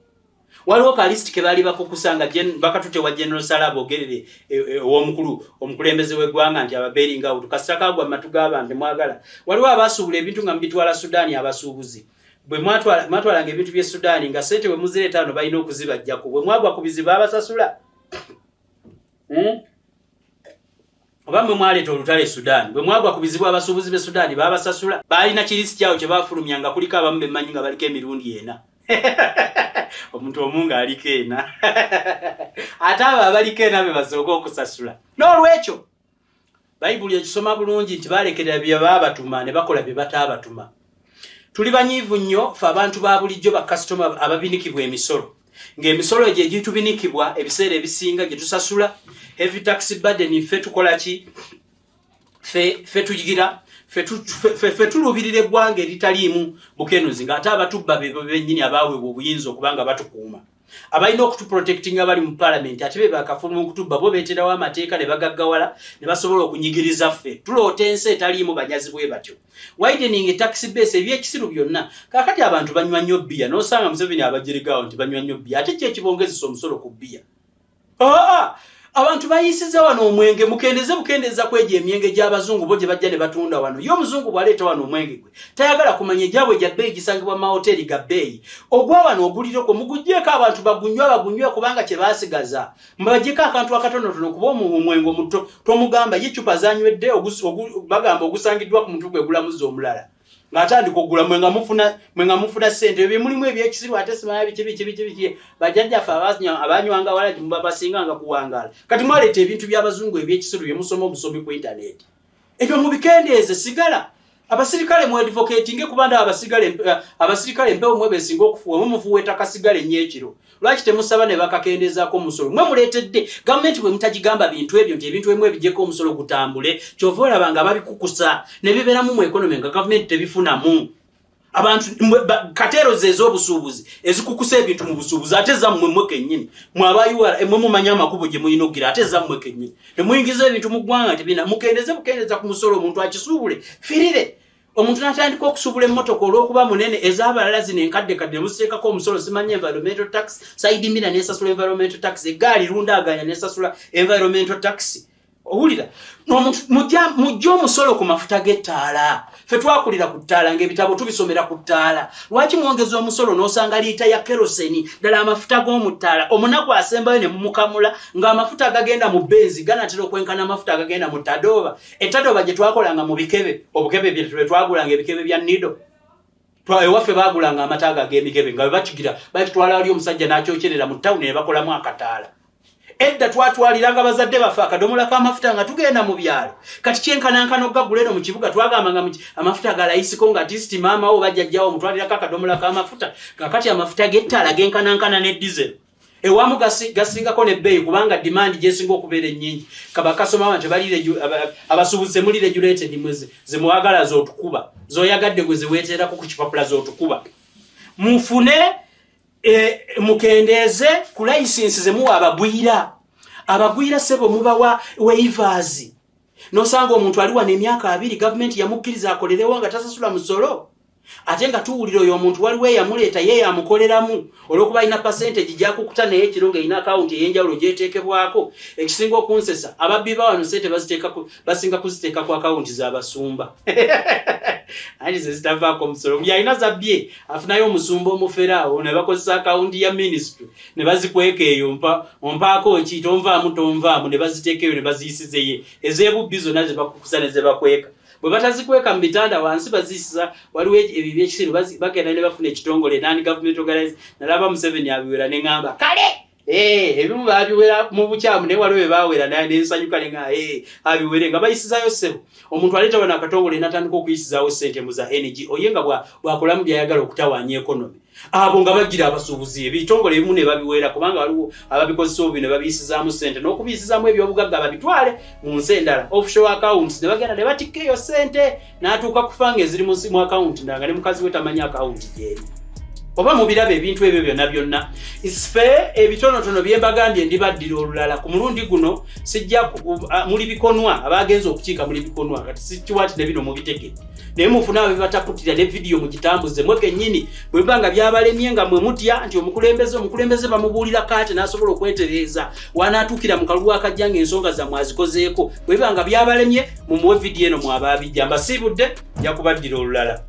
Waliwo ka list ke baali bakukusa nga bakatute wa General Salah bogerere ow'omukulu omukulembeze w'eggwanga nti ababailing out kasita kagwa mu matu g'abantu mwagala. Waliwo abasuubula ebintu nga mubitwala Sudan, abasuubuzi bwe mwatwalanga ebintu by'e Sudan nga ssente bwe muzireeta wano balina okuzibajjako, bwe mwagwa ku bizibu abasasula. Oba mwe mwaleeta olutalo e Sudan, bwe mwagwa ku bizibu abasuubuzi b'e Sudan baabasasula. Baalina kirisi kyawo kye baafulumya nga kuliko abamu bemmanyi nga baliko emirundi ena, omuntu omu ng'aliko ena, ate abo abaliko ena be basooka okusasula. N'olwekyo Bayibuli ekisoma bulungi nti balekerera bye baabatuma ne bakola bye bataabatuma. Tuli banyiivu nnyo ffe abantu ba bulijjo, bakasitoma ababinikibwa emisolo, ng'emisolo egyo egitubinikibwa ebiseera ebisinga gye tusasula heavy tax burden. Ffe tukola ki? Ffe tugira ffe tuluubirira eggwanga eritaliimu bukenuzi, ng'ate abatubba bebo bennyini abaaweebwa obuyinza okuba nga batukuuma, abalina okutuprotectinga bali mu palamenti, ate be bakafuluma okutubba. Bo beeterawo amateeka ne bagaggawala ne basobola okunyigiriza. Ffe tuloota ensi etaliimu banyazi bwe batyo. Widening tax base, ebyekisiru byonna. Kaakati abantu banywa nnyo bbiya, n'osanga Museveni abajeregaawo nti banywa nnyo bbiya, ate ki ekibongezesa omusolo ku bbiya? Aa, abantu bayisiza wano omwenge, mukendeze bukendeza kwegyo emyenge gy'abazungu bo gye bajja ne batunda wano. Ye omuzungu bw'aleeta wano omwenge gwe tayagala kumanya egyabwe gya bbeeyi, gisangibwa mu mahoteri ga bbeeyi. Ogwa wano ogulireko, muguggyeko abantu bagunywe, bagunywe, kubanga kye baasigaza mubaggyeko akantu akatonotono, kuba omwenge omuto tomugamba ye cupa zanywedde bagamba ogusangiddwa ku mutwe gwe gulamuza omulala ng'atandika okugula. Mwe nga mufuna ssente, ebyo mulimu ebyekisiru, ate simanya biki biki biki biki. Bajjajjaffe abanywanga walagi mubabasinganga kuwangaala. Kati mwaleeta ebintu by'abazungu ebyekisiru bye musoma obusomi ku intaneti, ebyo mubikendeeze. Sigala abasirikale mu advocating, kuba ndaba abasirikale empewo mwe besinga okufuuwa, mwe mufuuwa kasigala ennyo ekiro. Lwaki temusaba ne bakakendeezaako omusolo? Mwe muleetedde gavumenti bwe mutagigamba bintu ebyo nti ebintu ebimu ebijjeko omusolo gutambule. Kyova olaba nga babikukusa ne bibeeramu mu economy nga gavumenti tebifunamu. Abantu kateerozi ez'obusuubuzi ezikukusa ebintu mu busuubuzi, ate zammwe mmwe kennyini mwe aba URA, mwe mumanye amakubo gye mulina okugira, ate zammwe kennyini temuyingiza ebintu mu ggwanga tebina. Mukendeze bukendeza ku musolo, omuntu akisuubule firire. Omuntu n'atandika okusuubula emmotoka olw'okuba munene, ez'abalala zino enkadde kadde nemuziteekako omusolo, simanyi environmental tax, side mirror nesasula environmental tax, eggaali lundaaganya nesasula environmental tax. Owulira omuntu mujje omusolo ku mafuta g'ettaala. Ffe twakulira ku ttaala, ng'ebitabo tubisomera ku ttaala. Lwaki mwongeza omusolo n'osanga liita ya kerosene, ddala amafuta g'omu ttaala, omunaku asembayo ne mumukamula, ng'amafuta agagenda mu benzi ganatera okwenkana amafuta agagenda mu tadooba? Etadooba gye twakolanga mu bikebe, obukebe bye twagulanga, ebikebe bya Nido. Ewaffe baagulanga amata ago ag'emikebe nga bwe bakigira bakitwala wali omusajja n'akyokyerera mu tawuni ne bakolamu akataala. Edda twatwaliranga bazadde baffe akadomola k'amafuta nga tugenda mu byalo. Kati kyenkanankana okugagula eno mu kibuga. Twagambanga amafuta galayisiko nga tisiti maama wo bajjajjawo omutwalirako akadomola k'amafuta. Kakati amafuta g'ettaala genkanankana ne diesel, ewamu gasingako nebbeeyi kubanga demand gyesinga okubeera ennyingi. Kabakasoma abantu abasuubuzi temuli regulated. Mwe zemwagala zotukuba, zoyagadde gwe ziweeterako ku kipapula zotukuba. Mufune mukendeeze ku license zemuwa abagwira. Abagwira sebo mubawa waivers, nosanga omuntu ali wano emyaka 20, gavumenti yamukkiriza akolerewo nga tasasula musolo, ate nga tuwulira oyo omuntu waliwo eyamuleeta ye yamukoleramu olwokuba alina percentage gyakukuta, naye ekiro ng'erina akawunti ey'enjawulo gyeteekebwako. Ekisinga okunsesa, ababbi ba wano sente basinga kuziteeka ku akawunti z'abasumba, anti ze zitavaako omusolo. Buli alina zabbye afunayo omusumba omufere awo ne bakozesa akawunti ya ministry ne bazikweka eyo. Mpa ompaako ki, tonvaamu tonvaamu, ne baziteeka eyo ne baziyisiza. Ez'ebubbi zonna ze bakukusa ne ze bakweka, bwe batazikweka mu bitanda wansi baziyisiza. Waliwo ebyo ebyekisiru bagenda ne bafuna ekitongole non government organize. Nalaba Museveni abiwera ne ŋŋamba kale. Ebimu babiwera mu bukyamu, naye waliwo bye bawera nensanyuka ne ŋŋamba, abiwere nga bayisizaayo. Ssebo, omuntu aleeta wano akatongole n'atandika okuyisizaawo ssente mu za NGO ye nga bw'akolamu by'ayagala okutawaanya economy. Abo nga bagira abasuubuzi ebitongole ebimu ne babiwera kubanga waliwo ababikozesa obubi ne babiyisizaamu ssente n'okubiyisizaamu ebyobugagga babitwale mu nsi endala, offshore accounts, ne bagenda ne batikka eyo ssente n'atuuka kufa nga eziri mu akawunti ndala nga ne mukazi we tamanyi akawunti gyeri. Oba mubiraba ebintu ebyo byonna byonna. Ffe ebitonotono bye mbagambye ndibaddira olulala. Ku mulundi guno sijja muli bikonwa, abagenze okukiika muli bikonwa, kati sikiwa nti ne bino mubitegedde, naye mufune abebatakutira ne vidiyo mugitambuze mwe kennyini. Bwe biba nga byabalemye nga mwe mutya nti omukulembeze bamubuulira kaati n'asobola okwetereeza wanaatuukira mu kalulu akajja ng'ensonga zammwe azikozeeko, bwe biba nga byabalemye mumuwe vidiyo eno mwabaabijja. Mbasiibudde, nja kubaddira olulala.